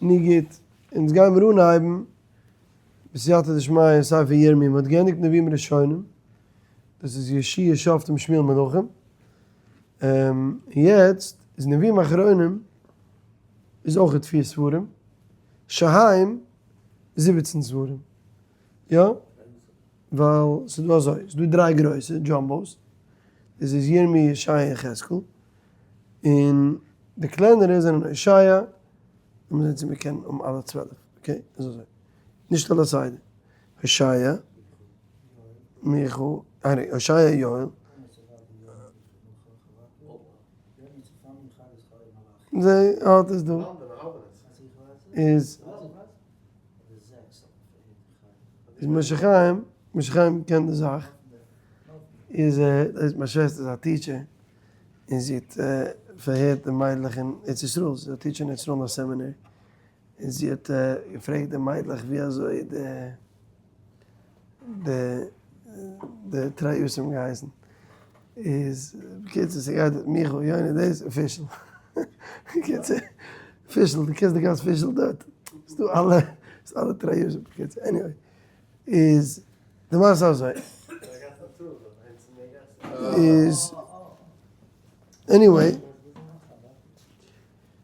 נו גוט, אונז גיימיר אנהייבן בסייעתא דשמיא אין ספר ירמי', מ'האט געענדיגט נביאים ראשונים, דאס איז יהושע שופטים שמואל מלכים, און יעצט איז נביאים אחרונים איז אויכעט פיר ספרים, שהם 17 ספרים, יא? ווייל ס'איז דא אזוי, ס'איז דא דריי גרויסע jumbos, דאס איז ירמי' ישעיה און יחזקאל, און די קלענערע זענען הושע, לאמיר זען צו מיר קענען האבן אלע 12, okay? איז אזוי, נישט על הסדר, הושע, מיכה, אה ניין, הושע יואל, זיי האט עס דא, איז איז משה חיים, משה חיים קען די זאך, איז איז מיין שוועסטער איז א teacher, און זי האט פארהערט די מיידלעך אין ארץ ישראל, זי איז א teacher אין ארץ ישראל אין א סעמינער, און זי האט געפרעגט די מיידלעך ווי אזוי די די די תרי עשר געהייסן, איז בקיצור ס'גייט דארט מיכל יונה דאס און פישל, בקיצור פישל דו קענסט די גאס פישל דארט? ס'דא אלע ס'דא אלע תרי עשר בקיצור anyway איז די מעשה אזוי איז anyway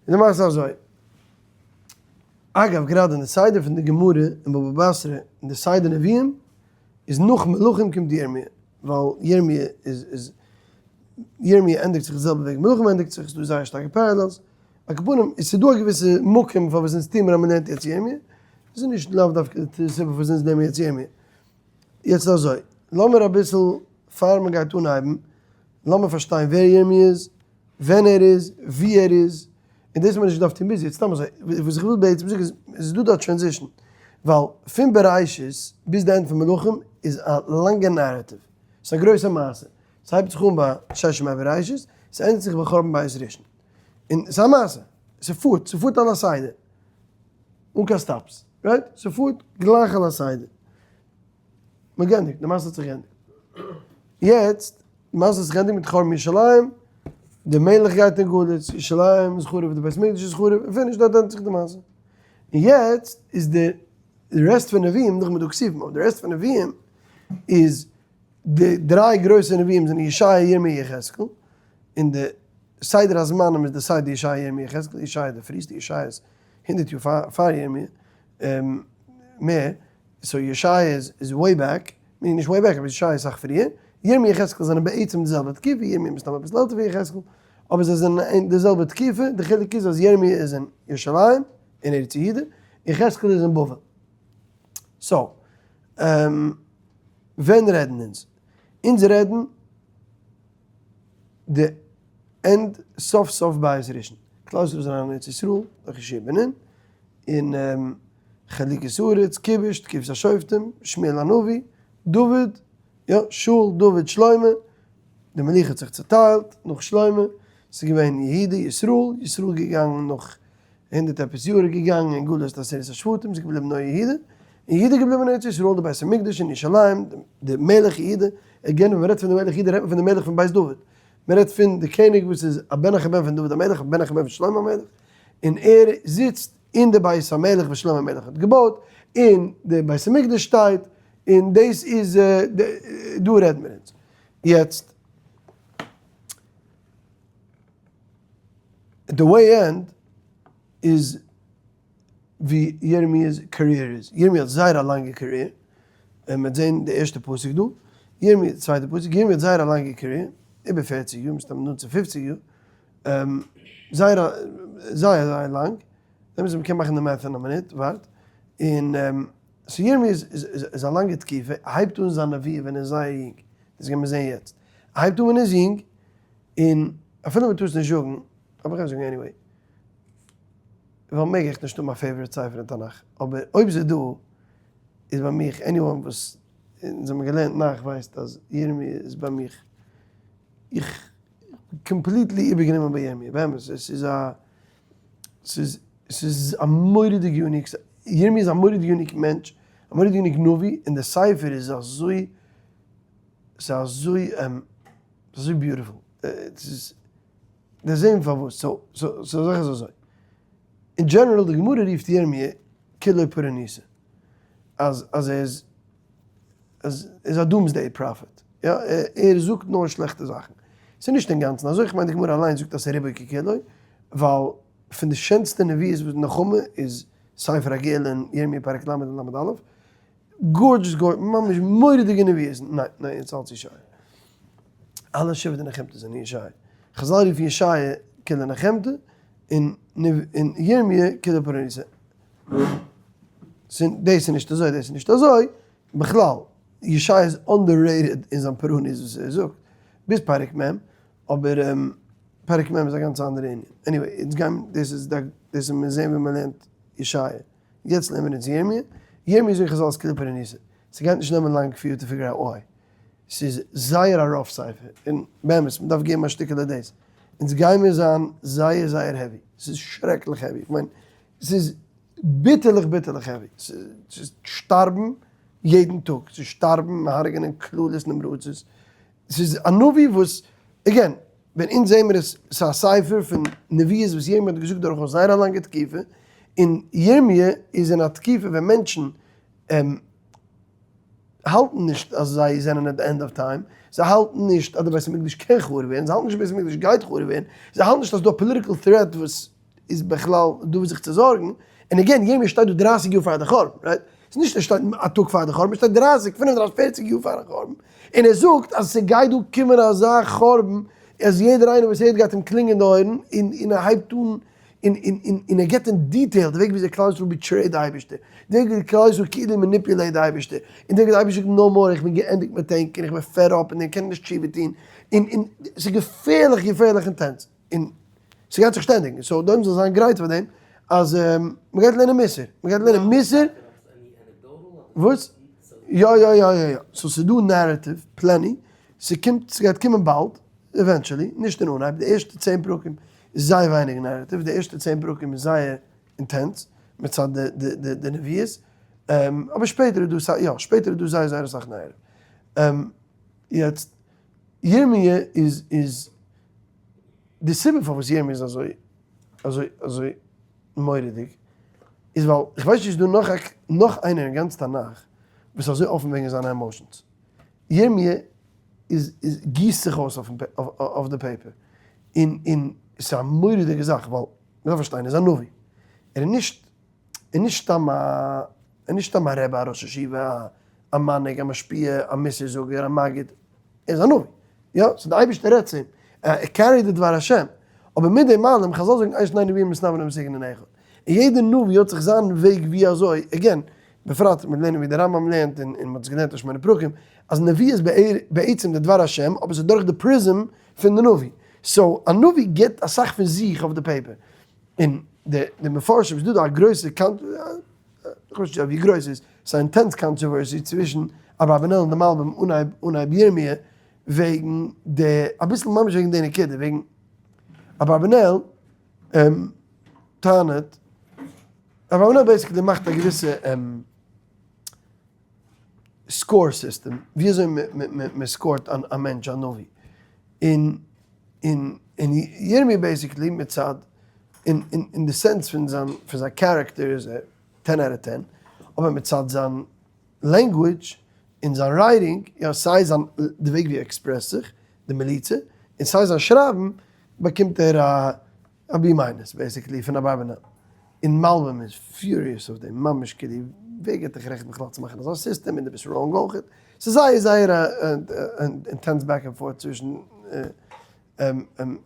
די מעשה אזוי אגב גראדע אין די סדר פון די גמרא אין בבא בתרא אין די סדר נביאים איז נאך מלכים קומט ירמי' ווייל ירמי' איז איז ירמי' ענדיגט זיך די זעלבע וועג מלכים ענדיגט זיך ס'דא זייער שטארקע parallels על כל פנים איז ס'דא א געוויסע מקום פארוואס אונז טוהן מיר אז מ'לערנט יעצט ירמי' דאס איז נישט לאו דווקא די סיבה פארוואס אונז לערנען יעצט ירמי' יעצט אזוי לאמיר אביסל פאר מ'גייט אנהייבן לאמיר פארשטיין ווער ירמי' איז ווען ער איז, ווי ער איז, און דאס האט מען נישט געדארפט טון ביז יעצט, סתם אזוי, וואס איך וויל בעצם זאגן איז, עס איז דא דא א transition, ווייל פון בראשית ביז די end פון מלכים איז א לאנגע narrative, ס'איז א גרויסע מעשה, ס'הייבט זיך אן ביי ששת ימי בראשית, ס'ענדיגט זיך ביי חורבן בית ראשון, און ס'איז א מעשה, ס'פארט, ס'פארט על הסדר, אן קיין stops, right? ס'פארט גלייך על הסדר. מ'האט געענדיגט, די מעשה האט זיך געענדיגט. יעצט, די מעשה האט זיך געענדיגט מיט חורבן ירושלים, די מלך גייט אין גלות, ירושלים איז חרוב, די בית מקדש איז חרוב, און finish, דארט ענדיגט זיך די מעשה. און יעצט איז די rest פון נביאים, נאכדעם איז דא כתובים, אבער די rest פון נביאים איז די דריי גרויסע נביאים זענען ישעיה, ירמי', יחזקאל, און די סדר הזמנים איז די סדר ישעיה, ירמי', יחזקאל, ישעיה איז די פריסטע, ישעיה איז הונדערט יאר פאר ירמי', מער, so ישעיה איז way back, מיין נישט way back אבער ישעיה איז אסאך פריער, ירמי' יחזקאל זענען בעצם די זעלבע תקופה, ירמי' איז מסתם אביסל עלטער ווי יחזקאל, אבער זיי זענען אין די זעלבע תקופה, די חילוק איז אז ירמי' איז אין ירושלים, אין ארץ יהודה, יחזקאל איז אין בבל. so, ווען רעדן אונז? אונז רעדן די end סוף סוף בית ראשון, כלל ישראל איז אריין אין ארץ ישראל דורך יהושע בן נון, און חלוקת הארץ, כיבוש, תקופת השופטים, שמואל הנביא, דוד, יא, שאול, דוד, שלמה, די מלוכה האט זיך צוטיילט נאך שלמה, ס'איז געווען יהודה, ישראל, ישראל געגאנגען נאך הונדערט עפעס יאר איז געגאנגען אין גלות עשרת השבטים, ס'איז געבליבן נאר יהודה, און יהודה איז געבליבן אין ארץ ישראל, די בית המקדש אין ירושלים, די מלך יהודה, again ווען מ'רעדט פון די מלך יהודה רעדט מען פון די מלך פון בית דוד, מ'רעדט פון די קעניג וואס איז א בן אחר בן פון דוד המלך, א בן אחר בן פון שלמה המלך, און ער זיצט אין די בית המלך וואס שלמה המלך האט געבויט, און די בית המקדש שטייט, און דאס איז דא רעדן מיר אונז. יעצט, די way end איז ווי ירמיה'ס career איז. ירמי' האט זייער א לאנגע career, און מ'וועט זען די ערשטע פסוק דא, ירמי', צווייטע פסוק, ירמי' האט זייער א לאנגע career, איבער פערציג יאר, מסתם נאנט צו פופציג יאר, זייער א זייער זייער לאנג, דעמאלטס מ'קען מאכן די math אין א מינוט, ווארט, און so ירמי' איז איז א לאנגע תקופה, ער הייבט אן זיין נבואה ווען ער איז זייער יונג, דאס גייען מיר זען יעצט, ער הייבט אן ווען ער איז יונג, און אפילו מ'טאר עס נישט זאגן, אבער כ'גיי זאגן anyway, ווייל מעג איך נישט האבן א favorite ספר אין תנך, אבער אויב ס'איז דא, איז ביי מיך anyone וואס אונז האבן געלערנט נך ווייסט אז ירמי' איז ביי מיך, איך completely איבערגענומען ביי ירמי', באמת, עס איז א, ס'איז, ס'איז א מורא'דיג unique, ירמי' איז א מורא'דיג unique מענטש, א מורא'דיג unique נביא, און די ספר איז אזוי, ס'איז אזוי, אזוי beautiful, ס'איז, די זעהן פארוואס, so, so, so זאך איז אזוי. אין general די גמרא רופט ירמי' כולו פורענותא, אז אז ער איז אז ער איז א doomsday prophet, יא ער זאגט נאר שלעכטע זאכן. ס'איז נישט אינגאנצן אזוי, כ'מיין די גמרא אליינס זאגט אז ס'איז רובו ככולו, ווייל פון די שענסטע נביאות וואס נחמה איז ספר הגאולה אין ירמי' פרק ל' און ל' א', gorgeous גאר ממש מורא'דיגע נביאות, ניין ניין יעצט אלץ ישעיה. אלע שבעה דנחמתא זענען ישעיה. חזל רופן ישעיה כולו נחמתא און ירמי' כולו פורענותא. דאס איז נישט אזוי דאס איז נישט אזוי, בכלל ישעיה איז underrated אין זיין פורענות וואס ער זאגט, ביז פרק מ', אבער פרק מ' איז א גאנץ אנדערע ענין. anyway, אונז גייען דאס איז דאס וועט מען זען ווען מען לערנט ישעיה. יעצט לערנען מיר אונז ירמיה, ירמיה זאגן חזל איז כולו פורענותא, ס'גייט נישט נעמען לאנג for you to figure out why, ס'איז זייער א rough ספר, און באמת מ'דארף געבן א שטיקעלע דאס, אונז גיימיר זיין זייער זייער heavy, ס'איז שרעקליך heavy, כ'מיין ס'איז ביטערליך ביטערליך heavy, ס'איז שטארבן יעדן טאג, ס'איז שטארבן, הרג'נען קללות נמרצות, ס'איז א נביא וואס, again, ווען אונז זעהן מיר עס, ס'איז א ספר פון נביאות וואס ירמי' האט געזאגט דורכאויס זייער א לאנגע תקופה, און ירמי' איז אין א תקופה ווען מענטשן האלטן נישט אז זיי זענען at the end of time, זיי האלטן נישט אז די בית המקדש קען חרוב ווערן, זיי האלטן נישט אז בית המקדש גייט חרוב ווערן, זיי האלטן נישט אז ס'דא א political threat וואס איז בכלל דא וואס זיך צו זארגן, און again, ירמי' שטייט דא דרייסיג יאר פאר די חורבן, right? ס'איז נישט ער שטייט א טאג פאר די חורבן, ער שטייט דרייסיג, פינף און דרייסיג, פערציג יאר פארן חורבן, און ער זאגט אז ס'גייט דא קומען אזא חורבן אז יעדער איינער וואס הערט גייט אים קלינגען די אויערן, און און ער הייבט אן און און און און ער גיבט אין detail די וועג וויאזוי כלל ישראל betrayed די אייבערשטער, די וועג וויאזוי כלל ישראל כאילו manipulate די אייבערשטער, און די וועג ווי די אייבערשטער זאגט no more איך בין געענדיגט מיט ענק און איך בין fed up און איך קען נישט תשובה טון, און און ס'איז געפערליך געפערליך intense. און ס'גייט זיך שטענדיגן, so דעם זאל זיין גרייט פאר דעם, אז מ'גייט לערנען מוסר, מ'גייט לערנען מוסר, וואס? יא יא יא יא יא, so ס'איז דא narrative, plenty, ס'קומט, ס'גייט קומען באלד, eventually, נישט אין אנהייב, די ערשטע 10 פרקים איז זייער ווייניג narrative, די ערשטע 10 פרקים איז זייער intense, מצד די נביאות, אבער שפעטער איז דא, יא, שפעטער איז דא זייער זייער אסאך narrative. יעצט, ירמי' איז איז. די סיבה פארוואס ירמי' איז אזוי אזוי אזוי מורא'דיג איז ווייל איך ווייס נישט איז דא נאך נאך איינער אין גאנץ תנך וואס איז אזוי אפן וועגן זיינע emotions. ירמי' איז איז גיסט זיך אויס אויפן אויף די paper און און ס'איז א מורא'דיגע זאך ווייל מ'דארף פארשטיין ער איז א נביא ער איז נישט ער איז נישט סתם א ער איז נישט סתם א רבי א ראש ישיבה א א מנהיג א משפיע א מוסר זאגער א מגיד ער איז א נביא יא סאו די אייבערשטער רעדט צו אים ער carry ט די דבר השם אבער מיט דעם אלעם חזל זאגן אין שני נביאים מתנבאין בסגנון אחד און יעדע נביא האט זיך זיין וועג ווי אזוי again בפרט מיר לערנען ווי די רמב"ם לערנט און מען האט עס געלערנט אין שמונה פרקים אז נביא איז בעצם די דבר השם אבער ס'איז דורך די prism פון די נביא so א נביא גיבט אסאך פון זיך אויף די paper און די מפרשים, ס'איז דא דא א גרויסע קאנט, איך ווייס נישט ווי גרויס ס'איז, ס'איז א intense controversy צווישן אברבנאל און די מלבים אנהייב אנהייב ירמיה, וועגן די, אביסל ממש וועגן די נקודה, וועגן אברבנאל טענה'ט, אברבנאל basically מאכט א געוויסע score system, ווי אזוי מען score ט א מענטש א נביא, און און און ירמי' basically מצד אין אין די sense פון זיין פון זיין character איז ער ten out of ten, אבער מצד זיין language און זיין writing, יא סיי זיין די וועג ווי ער express ט זיך, די מליצה, און סיי זיין שרייבן, באקומט ער א א B minus basically פון אברבנאל, און מלבים איז furious אויף דעם, ממש כאילו ווער געט דיך רעכט בכלל צו מאכן אזא סיסטעם און דו ביסט wrong אויכעט, ס'איז זייער זייער א intense back and forth צווישן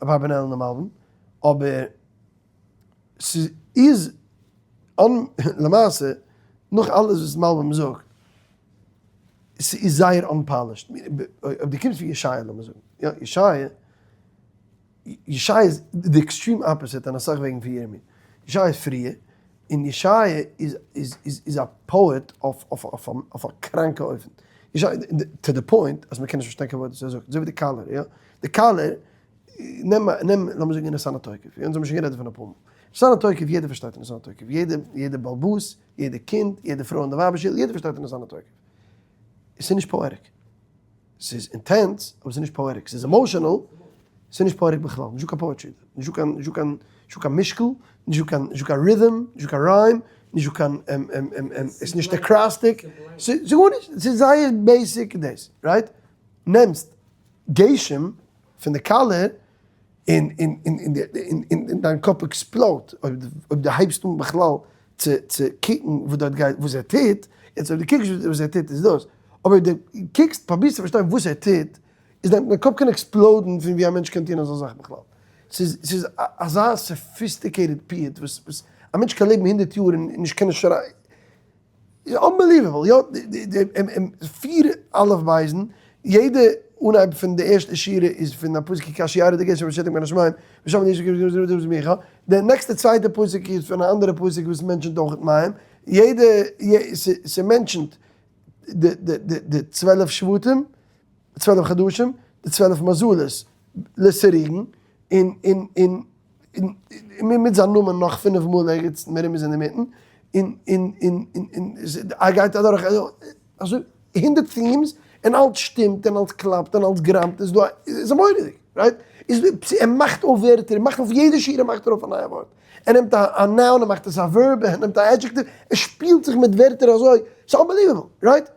אברבנאל און די מלבים, אבער ס'איז למעשה נאך אלעס וואס מלבים זאגט, ס'איז זייער unpolished, אויב דו קומסט פון ישעיה לאמיר זאגן, יא ישעיה, ישעיה איז די extreme opposite אין אסאך וועגן פון ירמי'. ישעיה איז פריער, און ישעיה איז איז איז איז א poet אויף אויף אויף אויף א קראנקע אופן. ישעיה to the point אז מ'קען נישט פארשטיין קיין ווארט וואס ער זאגט, אזוי ווי די קאלער, יא? די קאלער, נעם נעם לאמיר זאגן ונתנה תוקף, אונז האבן שוין גערעדט דערפון אפאר מאל. ונתנה תוקף יעדער פארשטייט ונתנה תוקף, יעדער יעדער בעל הבית, יעדע קינד, יעדע פרוי אין די ווייבער שול, יעדער פארשטייט ונתנה תוקף. עס איז נישט poetic. ס'איז intense, אבער ס'איז נישט poetic. ס'איז emotional, ס'איז נישט poetic בכלל. נישטא קיין poetry דא. נישטא קיין, נישטא קיין, נישטא נישטא קיין משקל, נישטא קיין נישטא קיין rhythm, נישטא קיין rhyme, נישטא קיין עס איז נישט acrostic, ס'איז גארנישט, ס'איז זייער basic דאס, right? נעמסט גשם פון די קאלער און און און און דיין קאפ explode ט אויב דו הייבסט אן בכלל צו צו קוקן וואס דארט גייט וואס ער טוט, יעצט אויב דו קוקסט וואס ער טוט איז דאס, אבער אויב דו קוקסט פרובירסט צו פארשטיין וואס ער טוט איז דיין קאפ קען explode ן פון ווי א מענטש קען טון אזא זאך בכלל. ס'איז ס'איז אזא sophisticated פיוט וואס וואס א מענטש קען לעבן הונדערט יאר און נישט קענען שרייבן. איז unbelievable, יא, פיר אלף בייזן, יעדע אנהייב פון די ערשטע שורה איז פון א פסוק כי כאשר ירד הגשם בשטח מן השמים ושם די די נעקסטע צווייטע פסוק איז פון א אנדערע פסוק וואס mention ט אויך מים, יעדע ס' mention ט די 12 שבטים, 12 חדשים, די 12 מזלות לסירוגין, און און און און מיט זיין נאמען נאך פינף מאל ערגעץ מרומז אינדערמיטן, און און און און ער גייט אדורך אזוי הונדערט themes, און אלץ שטימט און אלץ קלאפט און אלץ גראמט, איז דא א, איז מורא'דיג, right? איז ער מאכט אויף ווערטער, ער מאכט אויף יעדע שורה מאכט ער אויף א נייע ווארט, ער נעמט א noun און מאכט עס א verb, ער נעמט א adjective, ער שפילט זיך מיט ווערטער אזוי, ס'איז unbelievable, right?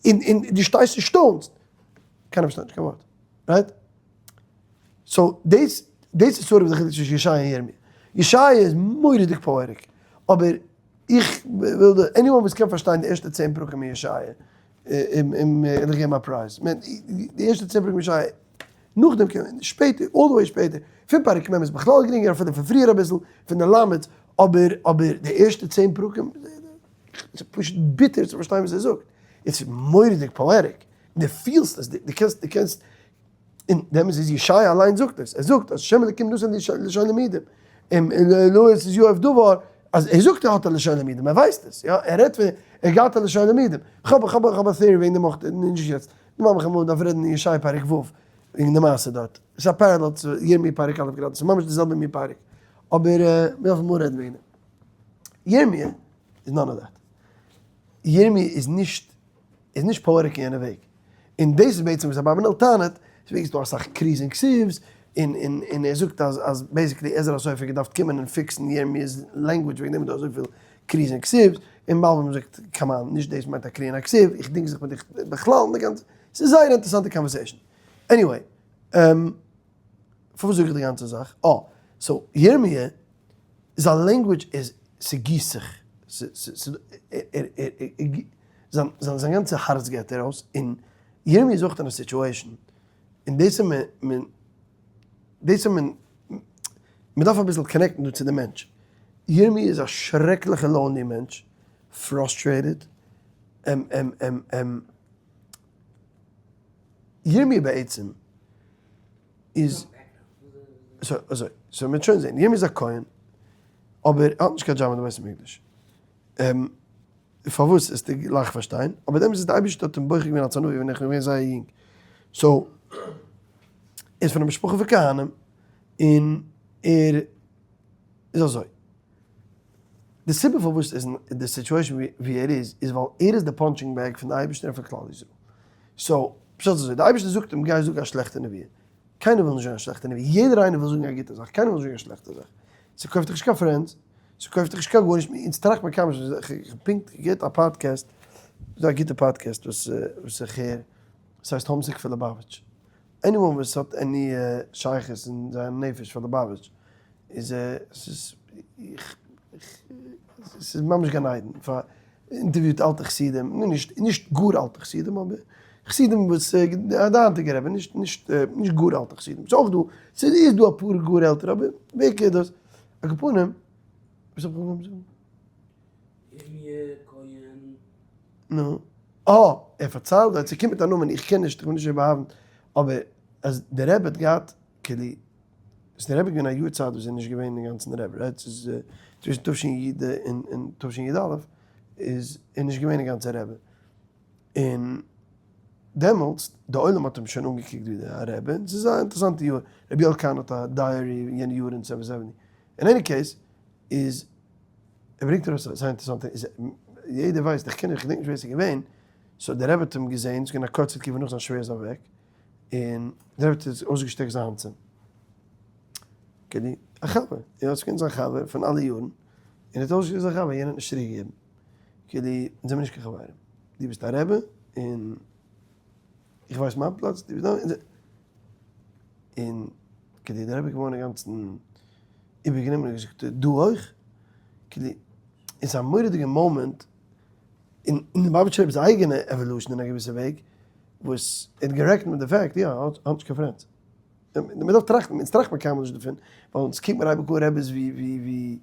און און דו שטייסט און שטוינסט, קיינער פארשטייט נישט קיין ווארט, right? so דאס דאס איז sort of די חילוק צווישן ישעיה און ירמי'. ישעיה איז מורא'דיג poetic, אבער איך וויל די anyone וואס קען פארשטיין די ערשטע 10 פרקים אין ישעיה, אים וועל איך געבן א prize. מען, די ערשטע 10 פרקים אין ישעיה, נאכדעם קען מען, שפעטער, all the way שפעטער, פון פרק מ' איז בכלל גרינגער, אפילו פון פריער אביסל, פון די למד, אבער אבער די ערשטע 10 פרקים, ס'איז פשוט ביטער צו פארשטיין וואס ער זאגט. עס איז מורא'דיג poetic, דו פילסט עס, דו קענסט, דו קענסט, און דעם איז ישעיה אליין זאגט עס, ער זאגט אז שם אלקים נתן לי לשון למודים, און לא עס איז יואב דבר, אז ער זאגט ער האט א לשון למודים, ער ווייסט עס, יא, ער רעדט פון, ער געהאט א לשון למודים, כ'האב כ'האב כ'האב א theory וועגן דעם אויך, נישט יעצט, נאר מאך אמאל דארף רעדן אין ישעיה פרק ו', וועגן די מעשה דארט, עס איז א parallel צו ירמי' פרק א' גראדע, עס איז ממש די זעלבע מין פרק, אבער מ'דארף אמאל רעדן וועגן דעם. ירמי' איז none of that. ירמי' איז נישט איז נישט poetic אין יענע וועג. און דאס איז בעצם וואס אברבנאל טענה'ט, ס'וועגן ס'דא אסאך קריז און כתיב'ס, און און און ער זאגט אז אז basically עזרא הסופר געדארפט קומען און fix ן ירמיה'ס language וועגן דעם איז דא אזויפיל קריז און כתיב'ס, און מלבי"ם זאגט come on נישט דאס מיינט א קרי און א כתיב, איך דינג זיך מיט דיך בכלל אין די גאנצע, ס'איז זייער אינטערעסאנטע conversation. Anyway, פארוואס זאג איך די גאנצע זאך? אה, so ירמיה זיין language איז ס'גיסט זיך, זיין גאנצע הארץ געבט ער אויס, און ירמי' איז אויך אין א situation, און דאס איז מען, דאס איז מען, מען דארף אביסל connect ן דא צו די מענטש, ירמי' איז א שרעקליכע lonely מענטש, frustrated, ירמי' בעצם איז, אזוי, so מ'וועט שוין זען, ירמי' איז א כהן, אבער ער האט נישט קיין דזשאב אין די בית המקדש. פארוואס וועסטו גלייך פארשטיין, אבער דעמאלטס איז די אייבערשטער האט אים בוחר געווען אלס א נביא ווען ער איז געווען זייער יונג. So, ער איז פון א משפחה פון כהנים, און ער איז אזוי. די סיבה פארוואס ער איז אין די situation ווי ער איז, איז ווייל ער איז די punching bag פון די אייבערשטער און פון כלל ישראל. So, פשט איז אזוי, די אייבערשטער זאגט אים גיי זאג א שלעכטע נבואה. קיינער וויל נישט זאגן א שלעכטע נבואה, יעדער איינער וויל זאגן א גוטע זאך, קיינער וויל נישט זאגן א שלעכטע זאך. ס'קויפט דיך נישט קיין friends, ס'קויפט דיך נישט קיין גארנישט, אונז טראכט מען קיינמאל נישט, איך האב פונקט געהערט א פאדקעסט, ס'איז א גוטע פאדקעסט וואס איך הער, ס'הייסט Homesick for Lubavitch. Anyone וואס האט any שייכות אין זיין נפש פאר ליובאוויטש, איז ס'איז ס'איז ממש גן עדן פאר אינטערוויוט אלטע חסידים, נו נישט נישט גאר אלטע חסידים אבער חסידים וואס די היינטיגע רבי נישט נישט נישט גאר אלטע חסידים, ס'איז אויך דא ס'איז דא אפאר גאר עלטערע אבער בעיקר דאס, על כל פנים וואס האב איך אנגעהויבן זאגן? ירמי' כהן. נו, אה, ער פארציילט דארט, ס'קומט מיט א נאמען, איך קען נישט, איך בין נישט אזוי באהאווענט, אבער אז דער רבי האט געהאט כאילו, איז דער רבי געווען א יאר צייט וואס איז נישט געווען אינגאנצן דער רבי, right? ס'איז צווישן תשי ד און תשי א איז ער נישט געווען אינגאנצן רבי, און דעמאלטס די עולם האט אים שוין אנגעקוקט ווי א רבי, און ס'איז א אינטערעסאנטע יאר, רבי יואל קאהן האט א diary יענע יאר אין seven seventy, אין any case איז ער ברענגט ארויס א זייער אינטערעסאנטע איז יעדער ווייסט איך קען איך געדענק נישט ווער ס'איז געווען, so דער רבי האט אים געזען, ס'איז געווען א קורצע תקופה נאך זיין שווער איז אוועק, און דער רבי האט אויסגעשטעקט זיין האנט צו אים. כאילו, א חבר, יא, עס קען זיין חבר פון אלע יארן, און ער האט אויסגעזאגט זיין חבר, יענער האט נישט צוריק געגעבן, כאילו, אונז זעמיר נישט קיין חברים, דו ביסט א רבי, און איך ווייס מיין פלאץ, דו ביסט דיין, און כאילו דער רבי איז געווארן אינגאנצן איבערגענומען און געזאגט, דו אויך? כאילו, איז א מורא'דיגע moment אין ליובאוויטשער רבי'ס אייגענע evolution אין א געוויסע וועג, וואס ער האט גערעכנט מיט די fact, יא, ער האט נישט קיין friends. מען דארף טראכטן, אונז טראכט מען קיינמאל נישט דערפון, ווייל אונז קוקט מען אייביג אן רבי'ס ווי ווי ווי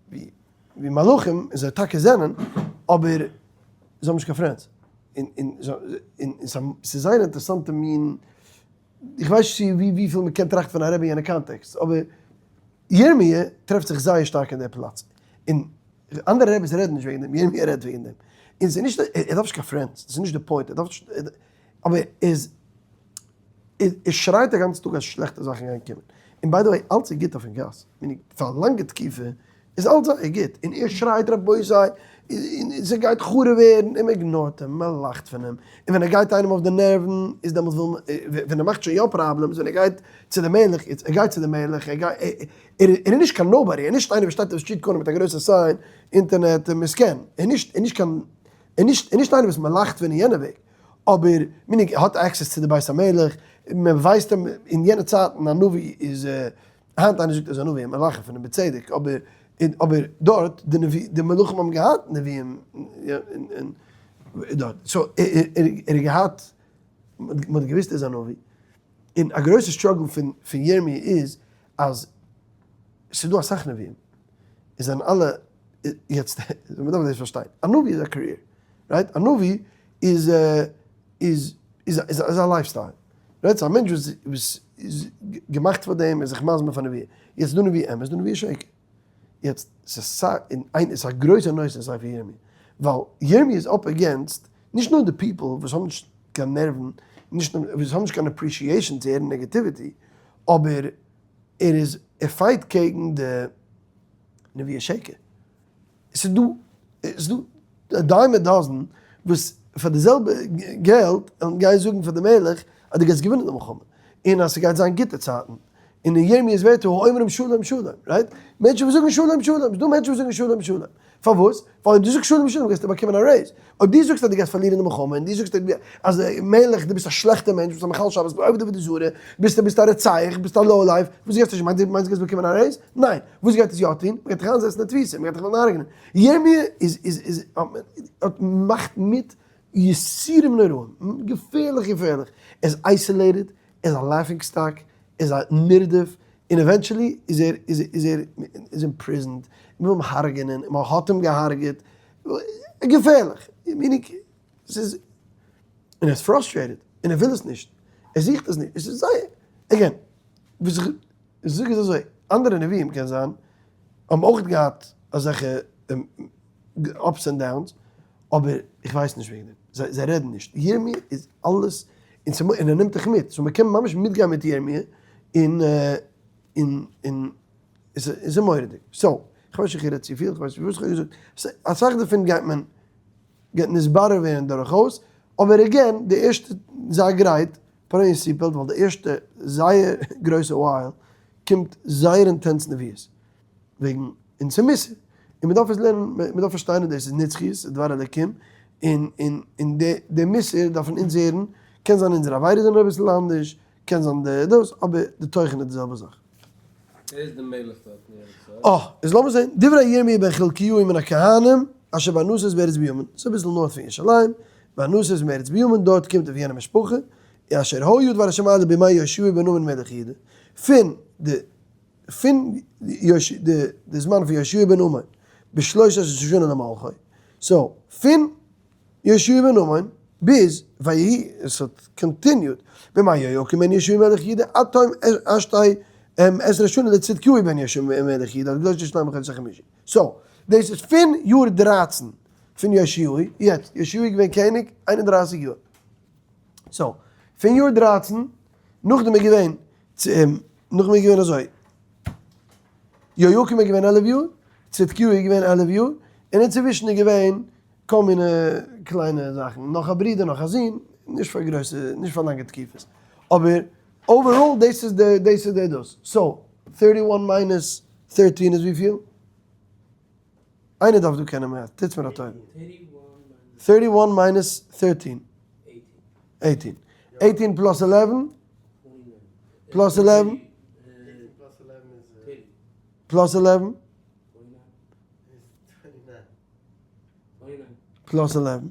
ווי ווי מלאכים, און זיי טאקע זענען, אבער זיי האבן נישט קיין friends. און און און ס'איז זייער אינטערעסאנטע מין, איך ווייס נישט צו ווי וויפיל מען קען טראכטן פון א רבי אין יענע context, אבער ירמי' טרעפט זיך זייער שטארק אין דער פלאץ, און אנדערע רבי'ס רעדן נישט וועגן דעם, ירמי' רעדט וועגן דעם, און ס'איז נישט, ער דארף נישט קיין friends, דאס איז נישט די point, ער דארף נישט, אבער ער איז, ער שרייט א גאנצן טאג אז שלעכטע זאכן גייען קומען, און by the way אלץ איז גוט אויפן גאס, פאר א לאנגע תקופה איז אלץ זייער גוט, און ער שרייט רבותי ס'גייט חרוב ווערן, און מען ignore ט אים, מען לאכט פון אים, און ווען ער גייט איינעם אויף די נערוון איז דעמאלטס וויל מען, ווען ער מאכט שוין יא problems, ווען ער גייט צו די מלך, ער גייט צו די מלך, ער גייט, ער איז נישט קיין nobody, ער איז נישט איינער וואס שטייט אויף street corner מיט א גרויסע sign, אינטערנעט, מסכן, ער איז נישט, ער איז נישט קיין, ער איז נישט איינער וואס מען לאכט פון אין יענע וועג, אבער meaning ער האט access צו די בית המלך, מען ווייסט אים, אין יענע צייטן א נביא איז, היינט איינער זאגט ער איז א נביא, מען לאכן פון אים בצדק, אבער אבער דארט די נביא, די מלכים האבן געהאט נביאים און דארט, so ער האט געהאט, מען האט געוויסט ער איז א נביא, און א גרויסע struggle פון פון ירמי' איז אז ס'איז דא אסאך נביאים, און זענען אלע, יעצט מען דארף דאס פארשטיין, א נביא איז א career, right? א נביא איז איז איז א lifestyle, right? ס'איז א מענטש וואס וואס איז געמאכט פאר דעם, איז זיך מזמין פאר נבואה, יעצט דא נביא אמת, דא נביא שקר, יעצט ס'איז סא און איין איז א גרויסע נושא אין ספר ירמי', ווייל ירמי' איז up against נישט נאר די people וואס האבן נישט קיין נערוון, נישט נאר וואס האבן נישט קיין appreciation צו הערן negativity, אבער ער איז ער fight קעגן די נביאי שקר. עס איז דא עס איז דא א dime a dozen וואס פאר די זעלבע געלט וועלן גיין זאגן פאר די מלך אז דו גייסט געווינען די מלחמה און אז ס'גייט זיין גוטע צייטן, און אין ירמיהו'ס ווערטער האומרים שלום שלום, right? מענטשן וואס זאגן שלום שלום, ס'איז דא מענטשן וואס זאגן שלום שלום, פארוואס? ווייל אויב דו זאגסט שלום שלום גייסטו באקומען א raise, אויב דו זאגסט אז דו גייסט פארלירן די מלחמה און דו זאגסט אז מלך דו ביסט א שלעכטער מענטש ביסט א מחלל שבת עובד עבודה זרה, ביסט ביסט א רוצח, ביסט א low life, וואס גייסטו שוין, מיינסט דו גייסט באקומען א raise? ניין! וואס גייט עס יא טון? מ'גייט דיך איינזעצן אין תפיסה, מ'גייט דיך וועלן הרג'נען. ירמי' איז איז איז האט מאכט מיט יסורים נוראים, געפערליך געפערליך, ער איז isolated, ער איז א laughing stock, ער איז א נרדף, און eventually איז ער איז איז ער איז imprisoned, מ'וויל אים הרג'נען, און מ'האט אים געהארגעט, געפערליך, meaning ס'איז, און ער איז frustrated, און ער וויל עס נישט, ער זוכט עס נישט, עס איז זייער, again, וואס איך זאג איז אזוי, אנדערע נביאים קען זיין האבן אויך געהאט אזעלכע ups and downs, אבער איך ווייס נישט וועגן דעם, זיי זיי רעדן נישט, ירמי' איז אלעס, און ער נעמט דיך מיט, so מ'קען ממש מיטגיין מיט ירמי', און און און עס איז מורא'דיג, so, כ'ווייס נישט איך רעד צופיל, כ'ווייס נישט וואס כ'האב געזאגט, אסאך דערפון גייט מען גייט נתברר ווערן דורכאויס, אבער again, די ערשטע, זיי גרייט, put on your seat belt, ווייל די ערשטע זייער גרויסע while קומט זייער intense נביאות, וועגן און ס'איז מוסר, און מ'דארף עס לערנען, מ'דארף פארשטיין אז דאס איז נצחיות, ס'איז דבר אלוקים, און און און די די מוסר דארפן אונז הערן, קען זיין אונזערע עבירות זענען אביסל אנדערש, קען זיין די דאס, אבער די תוכן איז די זעלבע זאך. ווער איז די מלך דארט אין יענע צייט? אה, איז לאמיר זען, דברי ירמי' בן חלקיהו מן הכהנים, אשר בענתות בארץ בנימין, ס'איז אביסל north פון ירושלים, בענתות מארץ בנימין, דארט קומט אויף יענע משפחה, אשר היו דבר השם אליו בימי יאשיהו בן אמון מלך יהודה, פון די פון די די זמן פון יאשיהו בן אמון, בשלוש עשרה שנה למלכו, so פון יאשיהו בן אמון ביז ויהי, עס האט continued, בימי יהויקים בן יאשיהו מלך יהודה עד תום עשתי עשרה שנה לצדקיהו בן יאשיהו מלך יהודה, עד גלות ירושלים בחודש החמישי. so, דאס איז פון יאר 13 פון יאשיהו, יעצט, יאשיהו איז געווען קעניג 31 יאר. so, פון יאר 13, נאכדעם איז געווען, נאכדעם איז געווען אזוי, יהויקים איז געווען 11 יאר, צדקיהו איז געווען 11 יאר, און אינצווישן איז געווען כל מיני קליינע זאכן, נאך א ברודער נאך א זון, נישט פאר גרויסע, נישט פאר לאנגע תקופות, אבער overall דאס איז די, דאס איז די דאס, so. 31 minus 13 איז וויפיל? איינער דארף דא קענען math, טוטס מיר א טובה. 31 minus 13. 18. 18 plus 11? Plus 11? Plus 11? Plus 11?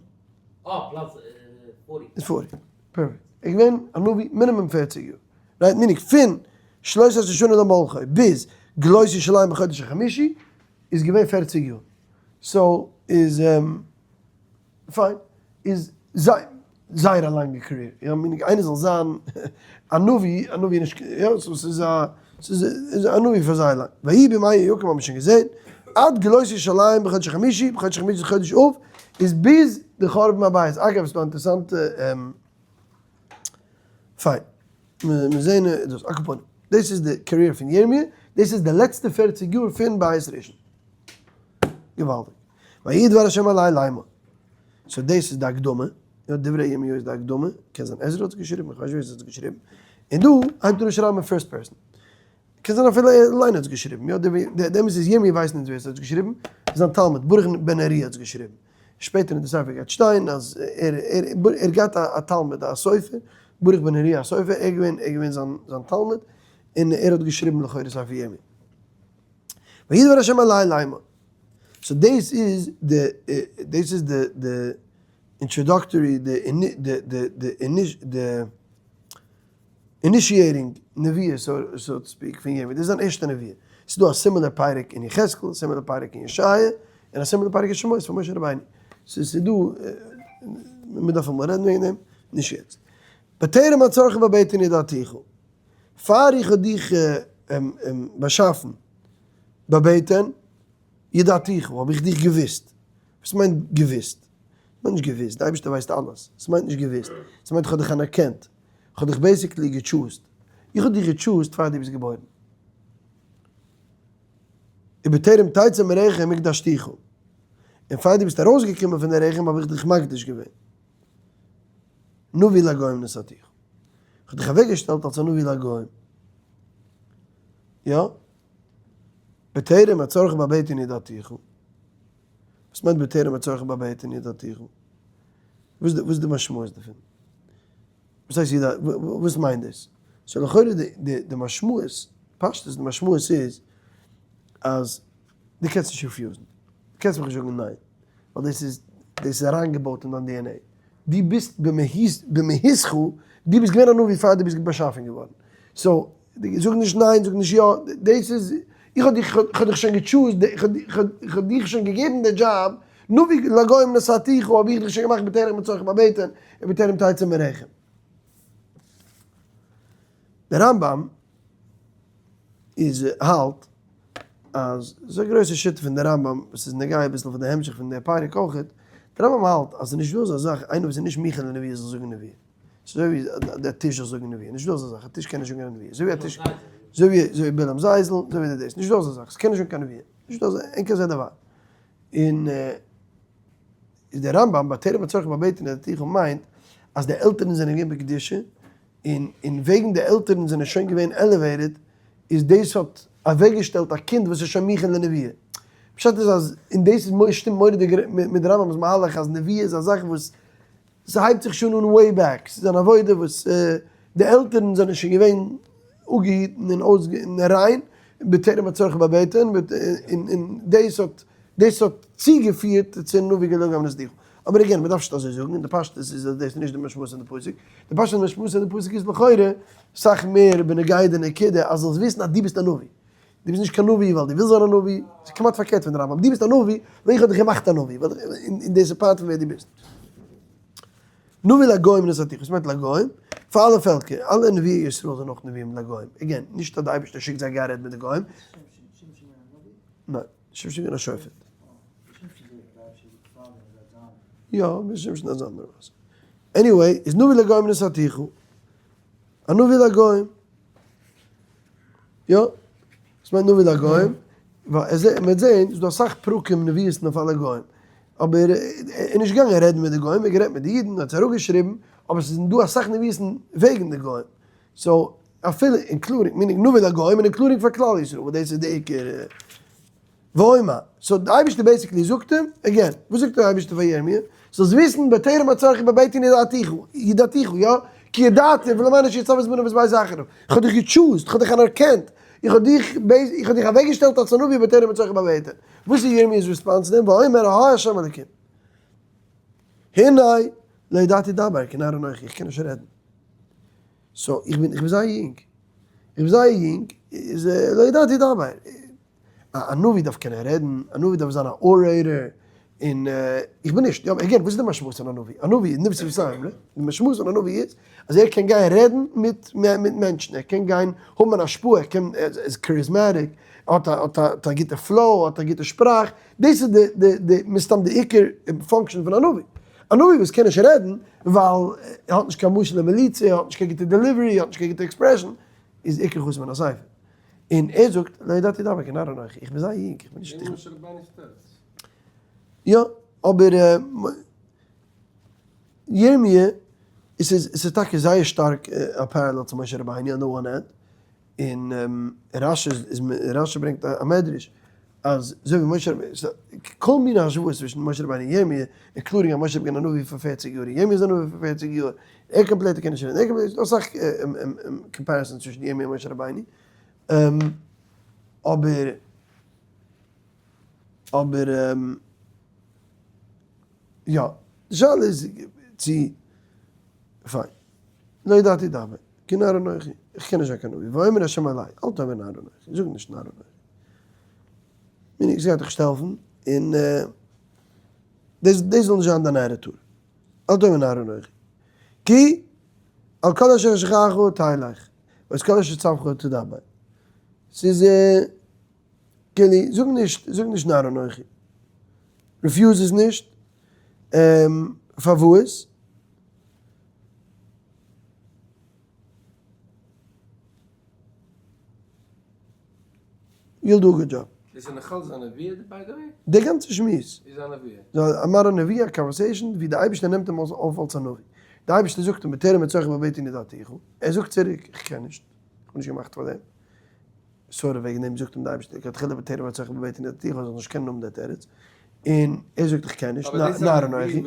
איז 40. Perfect. איך געווען א נביא מינימום 40 יאר. Right? Meaning פון שלוש עשרה שנה למלכו ביז גלות ירושלים בחודש החמישי איז געווען 40 יאר. So איז פיין. איז זייער א לאנגע career. יא, meaning איינער זאל זיין א נביא, א נביא נישט, יא, so ס'איז א, ס'איז א נביא פאר זייער לאנג. ויהי בימי יהויקים האבן מיר שוין געזען, עד גלות ירושלים בחודש החמישי, בחודש החמישי איז חודש אב, איז ביז די חורבן הבית. אגב, ס'איז דא א אינטערעסאנטע, פיין, מיר זעען דאס, על כל פנים, דאס איז די career פון ירמי', דאס איז די לעצטע 40 יאר פון בית ראשון. געוואלדיג. ויהי דבר השם אלי לאמור. So דאס איז די הקדמה, יא דברי ירמיהו איז די הקדמה, קען זיין עזרא האט עס געשריבן, איך ווייס נישט ווער עס האט עס געשריבן, און דא הייבט ער אן שרייבן אין first person, קען זיין אפילו ער אליין האט עס געשריבן, יא די אמת איז ירמי' ווייסט נישט ווער עס האט עס געשריבן, זיין תלמיד ברוך בן נריה האט עס געשריבן, שפעטער אין די ספר גייט שטיין אז ער ער האט געהאט א תלמיד א סופר, ברוך בן נריה א סופר, ער געווען ער געווען זיין זיין תלמיד, און ער האט געשריבן לכאורה ספר ירמי'. ויהי דבר השם אלי לאמור. So דאס איז די, דאס איז די די introductory, די די די די די initiating נביאה so to speak פון ירמי', דאס איז זיין ערשטע נביאה. ס'איז דא א similar פרק אין יחזקאל, similar פרק אין ישעיה, און א similar פרק אין שמות פון משה רבינו. ס'איז דא, מ'דארף אמאל רעדן וועגן דעם, נישט יעצט. בטרם אצרך בבטן ידעתיך, פאר איך האב דיך באשאפן בבטן ידעתיך האב איך דיך געוואוסט. וואס מיינט געוואוסט? ס'מיינט נישט געוואוסט, די אייבערשטער ווייסט אלעס. ס'מיינט נישט געוואוסט, ס'מיינט איך האב דיך אנערקענט. איך האב דיך basically גע choose ט. איך האב דיך גע choose ט פאר דו ביסט געבוירן. ובטרם תצא מרחם הקדשתיך. און פאר דו ביסט ארויסגעקומען פון די רחם האב איך דיך מקדיש געווען. נביא לגוים נתתיך. איך האב דיך אוועקגעשטעלט אלס א נביא לגוים. יא? בטרם אצרך בבטן ידעתיך. וואס מיינט בטרם אצרך בבטן ידעתיך? וואס איז די משמעות דערפון? וואס הייסט ידע, וואס מיינט דאס? So לכאורה די משמעות, פשטות די משמעות איז אז דו קענסט נישט refuse ן, דו קענסט מיך נישט זאגן ניין, ווייל דאס איז, דאס איז אריינגעבויט אין דיין DNA. דו ביסט במהותך, דו ביסט געווען א נביא פאר דו ביסט באשאפן געווארן. So, זאג נישט ניין, זאג נישט יא, דאס איז, איך האב דיך, איך האב דיך שוין גע choose ט, איך האב דיך שוין געגעבן די דזשאב, נביא לגוים נתתיך, האב איך דיך שוין געמאכט בטרם אצרך בבטן, ובטרם תצא מרחם. דער רמב ם איז האלט אז ס'איז א גרויסע שיטה פון די רמב ם וואס איז נוגע אביסל פאר די המשך פון די פרק אויכעט, די רמב ם האלט אז ס'איז נישט דא אזא זאך איינער וואס איז נישט מוכן לנביאה זאל זאגן נביאה, ס'איז אזוי ווי דער טיש זאל זאגן נביאה, נישט דא אזא זאך, א טיש קען נישט זאגן קיין נביאה, אזוי ווי א טיש, אזוי ווי אזוי ווי בלעם זייזל, אזוי ווי די דאס, נישט דא אזא זאך, ס'קען נישט זאגן קיין נביאה, נישט דא אזא, אין כזה דבר. און איז דער רמב ם בטרם אצרך בבטן ידעתיך מיינט אז די עלטערן זענען געווען בקדושה, און און וועגן די עלטערן זענען שוין געווען elevated, איז דאס האט אוועקגעשטעלט א קינד וואס איז שוין מוכן לנביאה. פשט איז אז, און דאס איז שטימט מורא'דיג מיט די רמב ם'ס מהלך אז נביאה איז א זאך וואס ס'הייבט זיך שוין אן way back, ס'איז אן עבודה וואס די עלטערן זענען שוין געווען אפגעהיטן און אויס און ריין, בטרם אצרך בבטן, און דאס האט דאס האט צוגעפירט צו נביא לגוים נתתיך. אבער again, מ'דארף נישט אזוי זאגן, און די פשטות איז אז דאס איז נישט די משמעות פון די פסוק, די פשטות משמעות פון די פסוק איז לכאורה סאך מער בנוגע די נקודה אז זאלסט וויסן אז דו ביסט א נביא. דו ביסט נישט קיין נביא ווייל דו ווילסט זיין א נביא, ס'איז כמעט פארקערט פון די רמב ם, דו ביסט א נביא ווייל איך האב דיך געמאכט א נביא, ווייל און דאס איז part פון ווער דו ביסט. נביא לגוים נתתיך, וואס מיינט לגוים? פאר אלע פעלקער, אלע נביאי ישראל זענען אויך נביאים לגוים, again, נישט אז די אייבערשטער שיקט זיי גיין רעדן מיט די גוים. ניין, שמשון געווען א שופט. יא, שמשון איז אנדערע מעשה. Anyway, איז נביא לגוים נתתיך, א נביא לגוים. יא, וואס מיינט נביא לגוים? ווייל ער זעט, מ'וועט זען, ס'איז דא אסאך פרקים נביאות אויף אלע גוים. אבער ער איז נישט געגאנגען רעדן מיט די גוים, ער האט גערעדט מיט די אידן, האט עס אראפגעשריבן, אבער ס'איז דא אסאך נביאות וועגן די גוים. So. אפילו including, meaning נביא לגוים און including פאר כלל ישראל, וואס דאס איז די עיקר ואומר, so די אייבערשטער basically זאגט אים, again, וואס זאגט דער אייבערשטער פאר ירמי'? זאלסט וויסן בטרם אצרך בבטן ידעתיך, ידעתיך, יא? כי ידעתיו למען אשר יצוה את בניו ואת בית אחריו. איך האב דיך גע choose ט, איך האב דיך אנערקענט, איך האב דיך איך האב דיך אוועקגעשטעלט אלס א נביא בטרם אצרך בבטן. וואס איז ירמיה'ס response צו דעם? ואומר ה' השם אלוקים, הנה לא ידעתי דבר כי נער אנכי, איך קען נישט רעדן. so איך בין איך בין זייער יונג. איך בין זייער יונג, איז לא ידעתי דבר. א נביא דארף קענען רעדן, א נביא דארף זיין א orator, און איך בין נישט, יא again וואס איז די משמעות פון א נביא? א נביא איז נביא שפתיים, די משמעות פון א נביא איז אז ער קען גיין רעדן מיט מענטשן, ער קען גיין האבן אן השפעה, ער קען, ער איז charismatic, ער האט א גוטע flow, ער האט א גוטע שפראך, דאס איז די די מסתם די עיקר function פון א נביא. א נביא וואס קען נישט רעדן ווייל ער האט נישט קיין משל ומליצה, ער האט נישט קיין גוטע delivery, ער האט נישט קיין גוטע expression, איז עיקר חסר מן הספר. און ער זאגט, לא ידעתי דבר כי נער אנכי, איך בין זייער יונג, איך בין נישט. און משה רבינו שטעלט. יא, אבער ירמי', עס איז עס איז טאקע זייער שטארק א parallel צו משה רבינו on the one hand, און רשי איז רשי ברענגט א מדרש אז אזוי ווי משה רבינו, כל מיני השוואות צווישן משה רבינו און ירמי', including אז משה רבינו איז געווען א נביא פאר פערציג יאר און ירמי' איז א נביא פאר פערציג יאר, ער completely קען נישט רעדן, ער completely, ס'דא אסאך comparisons צווישן ירמי' און משה רבינו, אבער אבער יא, די שאלה איז צו, פיין, לא ידעתי דבר, כי נער אנכי, איך קען נישט זיין קיין נביא, ויאמר ה' אלי, אל תאמר נער אנכי, זאג נישט נער אנכי, meaning ס'גייט דיך נישט העלפן, און דאס זאל נישט זיין דיין attitude. אל תאמר נער אנכי. כי אל כל אשר אשלחך תלך, ואת כל אשר אצוך תדבר. ס'איז כאילו, זאג נישט, זאג נישט נער אנכי. refuse עס נישט. פארוואס? You'll do a good job. איז ער נאכאלץ א נביא by the way? די גאנצע שמועס. איז א נביא. א מראה נביא, א conversation ווי די אייבערשטער נעמט אים אויף אלס א נביא. די אייבערשטער זאגט אים בטרם אצרך בבטן ידעתיך. ער זאגט צוריק איך קען נישט, איך בין נישט געמאכט פאר דעם. sorry וועגן דעם זאגט אים די אייבערשטער לכתחילה בטרם אצרך בבטן ידעתיך זאל נישט קענען האבן די תירוץ. און ער זאגט איך קען נישט, נער אנכי.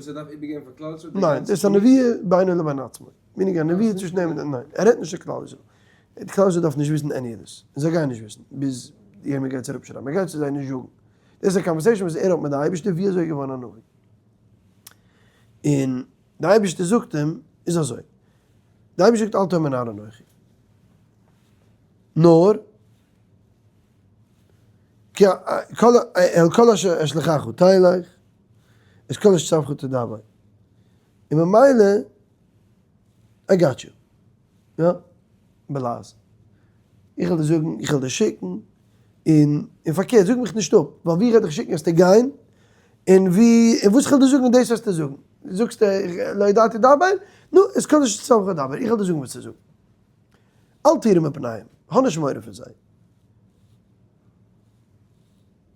ניין, דאס איז א נביא בינו לבין עצמו. meaning א נביא צווישן אים און ניין, ער רעדט נישט צו כלל ישראל. די כלל ישראל דארף נישט וויסן any of this. און זיי גייען נישט וויסן ביז ירמי' גייט עס אראפשרייבן. ער גייט צו זיי נישט זאגן. דאס איז א conversation וואס ער האט מיט די אייבערשטער ווי אזוי ער איז געווארן א נביא. און די אייבערשטער זאגט אים איז אזוי. די אייבערשטער זאגט אל תאמר נער אנכי. נאר כי אל כל אשר אשלחך תלך, את כל אשר אצוך תדבר. און ממילא I got you. יא, בלעז. איך וועל דיר זאגן, איך וועל דיר שיקן, און און פארקערט, זאג מיך נישט אפ, ווייל ווי איך וועל דיך שיקן וועסטו גיין, און ווי, און וואס איך וועל דיר זאגן דאס וועסטו זאגן. זאגסט לא ידעתי דבר, נו, עס קען נישט צו דבר, איך וועל דיר זאגן וואס צו זאגן. אל תירא מפניהם, האב נישט מורא פון זיי.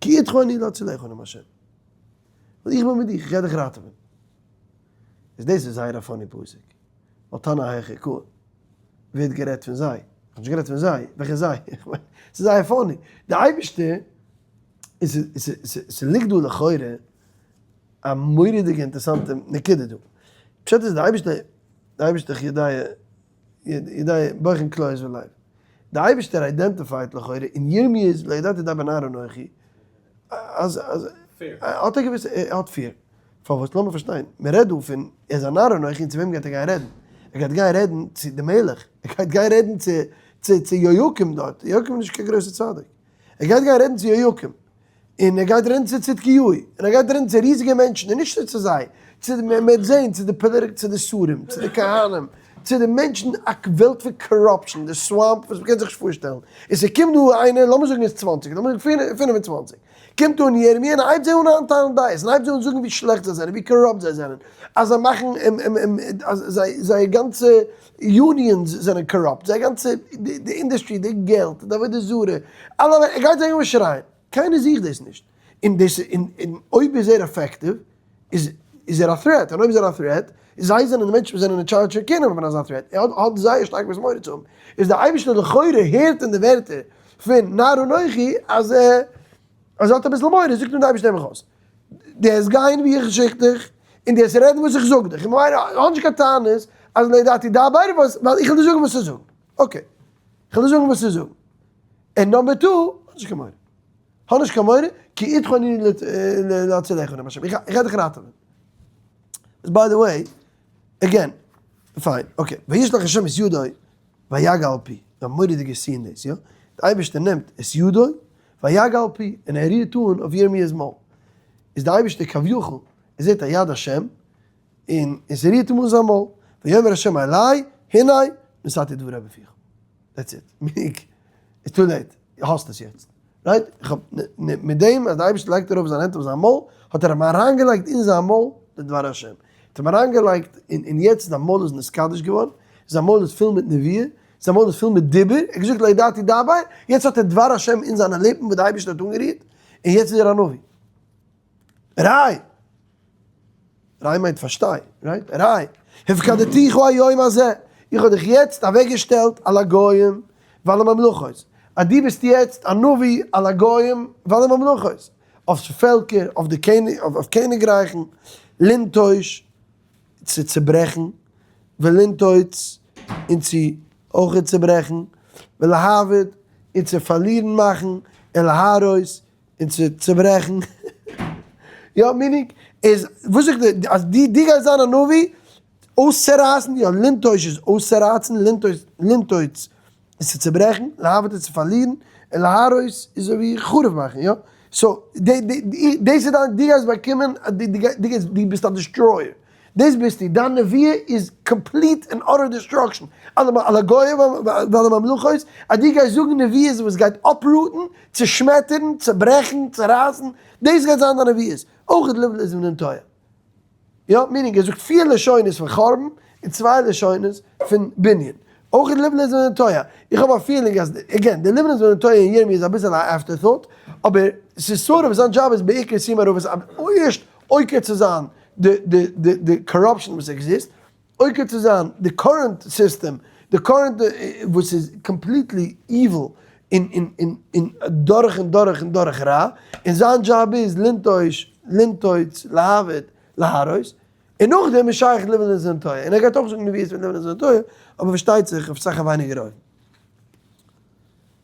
כי אתך אני להצילך נאם השם. ווייל איך בין מיט דיך, איך גיי דיך ראטעווען. איז דאס איז זייער א funny פסוק, ווייל תנא היכי קאי, ווער האט גערעדט פון זיי? איך האב נישט גערעדט פון זיי, וועלכע זיי? איך מיין, ס'איז זייער funny, די אייבערשטער, ס'ליגט דא לכאורה א מורא'דיגע אינטערעסאנטע נקודה דא, פשט איז די אייבערשטער, די אייבערשטער איך יודע, יודע בוחן כליות ולב, די אייבערשטער identify ט לכאורה אין ירמי' איז לא ידעתי דבר נער אנכי, אז אז האט ער געוואוסט ער האט fear. פארוואס? לאמיר פארשטיין, מען רעדט דא פון ער איז א נער אנכי און צו וועם גייט ער גיין רעדן? ער גייט גיין רעדן צו די מלך, ער גייט גיין רעדן צו צו צו יהויקים דארט, יהויקים איז נישט קיין גרויסע צדיק, ער גייט גיין רעדן צו יהויקים, און ער גייט רעדן צו צדקיהו, און ער גייט רעדן צו ריזיגע מענטשן, און נישט צו זיי, צו די, מען וועט זען, צו די פאליטיק, צו די שרים, צו די כהנים, צו די מענטשן, א וועלט פון corruption, די swamp וואס מ'קען זיך נישט פארשטעלן, און ס'קומט דא איינער, לאמיר זאגן ער איז צוואנציג, לאמיר זאגן פינף און צוואנציג, קומט אן ירמי' און הייבט זיי אן איינטיילן דעות, און הייבט זיי אן זאגן ווי שלעכט זיי זענען, ווי corrupt זיי זענען, אז זיי מאכן, אז זיי, זייער גאנצע unions זענען corrupt, זייער גאנצע, די industry, די געלט, די עבודה זרה, אלע, ער גייט זיי אנשרייען, קיינער זוכט דאס נישט, און דאס, און אויב איז ער effective, איז. איז ער א threat, און אויב איז ער א threat, זיי זענען די מענטשן וואס זענען אין טשארדזש צו קענען האבן אזא threat, ער האט זייער שטארק וואס מורא צו האבן, איז דער אייבערשטער לכאורה הערט אין די ווערטער פון נער אנכי אז ער האט אביסל מורא, זאגט אים דער אייבערשטער הער מיך אויס, דו העסט גיין ווי איך שיק דיך, און דו העסט רעדן וואס איך זאג דיך, און ממילא האב נישט קיין טענות אז לא ידעתי דבר וואס, ווייל איך וועל דיר זאגן וואס צו זאגן, okay, איך וועל דיר זאגן וואס צו זאגן, און number two, האב נישט קיין מורא. האב נישט קיין מורא, כי איתך אני להצילך נאם השם, איך גיי דיך ראטעווען. by the way, again, fine, okay, וישלח השם את ידו ויגע על פי, א מורא'דיגע scene דאס, יא? די אייבערשטער נעמט את ידו ויגע על פי, און ער רירט אן אויף ירמיהו'ס מויל. איז די אייבערשטער כביכול, ער זעט א יד השם, און עס רירט אים אן זיין מויל, ויאמר השם אלי, הנה, נתתי דברי בפיך. that's it. מיק, it's too late. האסט עס יעצט. right? איך האב, מיט דעם אז די אייבערשטער לייגט ארויף זיין הענט אויף זיין מויל, האט ער אים אריינגעלייגט אין זיין מויל די דבר השם. האט אים אריינגעלייגט, און יעצט זיין מויל איז נתקדש געווארן, זיין מויל איז פול מיט נביאה, זיין מויל איז פול מיט דיבור, ער האט געזאגט לא ידעתי דבר, יעצט האט ער דבר השם אין זיינע ליפן וואס די אייבערשטער האט אנגערירט, און יעצט איז ער א נביא. ריי! ריי מיינט פארשטיי, right? ראה, הפקדתיך היום הזה, איך האב דיך יעצט אוועקגעשטעלט על הגוים ועל הממלכות, אז דו ביסט יעצט א נביא על הגוים ועל הממלכות, אויף פעלקער, אויף די קעניג, אויף קעניגרייכן, לנתוש, צו צוברעכן, ולנתוץ, און צו אויכעט צוברעכן, ולאבד, און צו פארלירן מאכן, ולהרוס, און צו צוברעכן, יא meaning איז וואס זאגט די אז די די גייסט זיין א נביא אויסצורייסן, יא לנתוש איז אויסצורייצן, לנתוש לנתוץ איז צו צוברעכן, לאבד איז צו פארלירן, און להרוס איז אזוי ווי חרוב מאכן, יא, so די די דאס איז דיין די גייסט באקומען די די גייסט די ביסט א destroyer. דאס ביסטו, דיין נביאה איז complete and utter destruction, על הגוים ועל הממלכות, אז דו גייסט זאגן נביאות וואס גייט uproot ן, צושמעטערן, צוברעכן, צורייסן, דאס גייט זיין דיין נביאות, אויך לבלת ולנטוע. יא, meaning ער זאגט פיר לשונות פון חורבן און צוויי לשונות פון בנין. אויך לבלת ולנטוע. איך האב א feeling אז, again, די לבלת ולנטוע אין ירמי' איז אביסל א afterthought, אבער ס'איז sort of זיין דזשאב איז בעיקר סיום ערבות, ערשט עוקר צו זיין די די די די corruption וואס exist, עוקר צו זיין די current system, די current וואס איז completely evil און און און און דורך און דורך און דורך רע, און זיין דזשאב איז לנתוש, לנתוץ, לאבד, להרוס, און נאכדעם איז שייך לבלת ולנטוע, און ער גייט אויך זאגן נביאות פון לבלת ולנטוע, אבער פארשטייט זיך אויף סאך א ווייניגער אופן.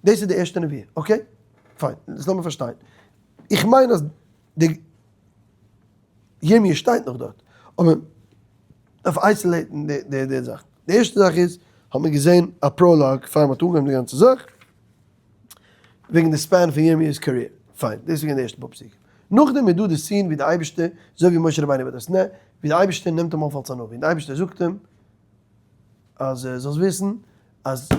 דאס איז די ערשטע נביאה, okay? פיין, יעצט לאמיר פארשטיין. איך מיין אז די ירמי' שטייט נאך דארט, אבער מ'דארף isolate ן די די זאכן. די ערשטע זאך איז, האט מען געזען א prologue פאר מ'האט אנגעהויבן די גאנצע זאך, וועגן די span פון ירמיהו'ס career. פיין, דאס איז געווען די ערשטע פאר פסוקים. נאכדעם איז דא די scene ווי די אייבערשטער, אזוי ווי משה רבינו ביי די סנה, ווי די אייבערשטער נעמט אים אויף אלס א נביא, און די אייבערשטער זאגט אים, אז זאלסט וויסן אז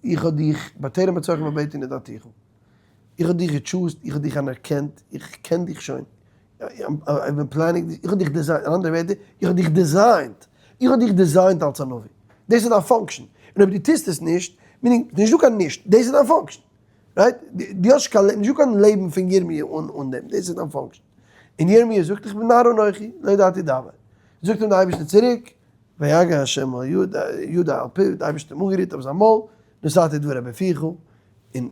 איך האב דיך בטרם אצרך בבטן ידעתיך. איך האב דיך גע choose ט, איך האב דיך אנערקענט, איך קען דיך שוין, איך בין planning, איך האב דיך design ט, אין אנדערע ווערטער, איך האב דיך design ט, איך האב דיך design ט אלס א נביא, דאס איז דיין function, און אויב דו טוסט עס נישט, meaning, נישט דא קיין נישט, דאס איז דיין function, right? דו האסט קיין לעבן, נישט דא קיין לעבן פון ירמי' אן דעם, דאס איז דיין function. און ירמי' זאגט, איך בין נער אנכי, לא ידעתי דבר. זאגט אים דער אייבערשטער צוריק, ויגע ה' אל ידו על פיו, דער אייבערשטער האט אים אנגערירט אויף זיין מויל, נתתי דברי בפיך, און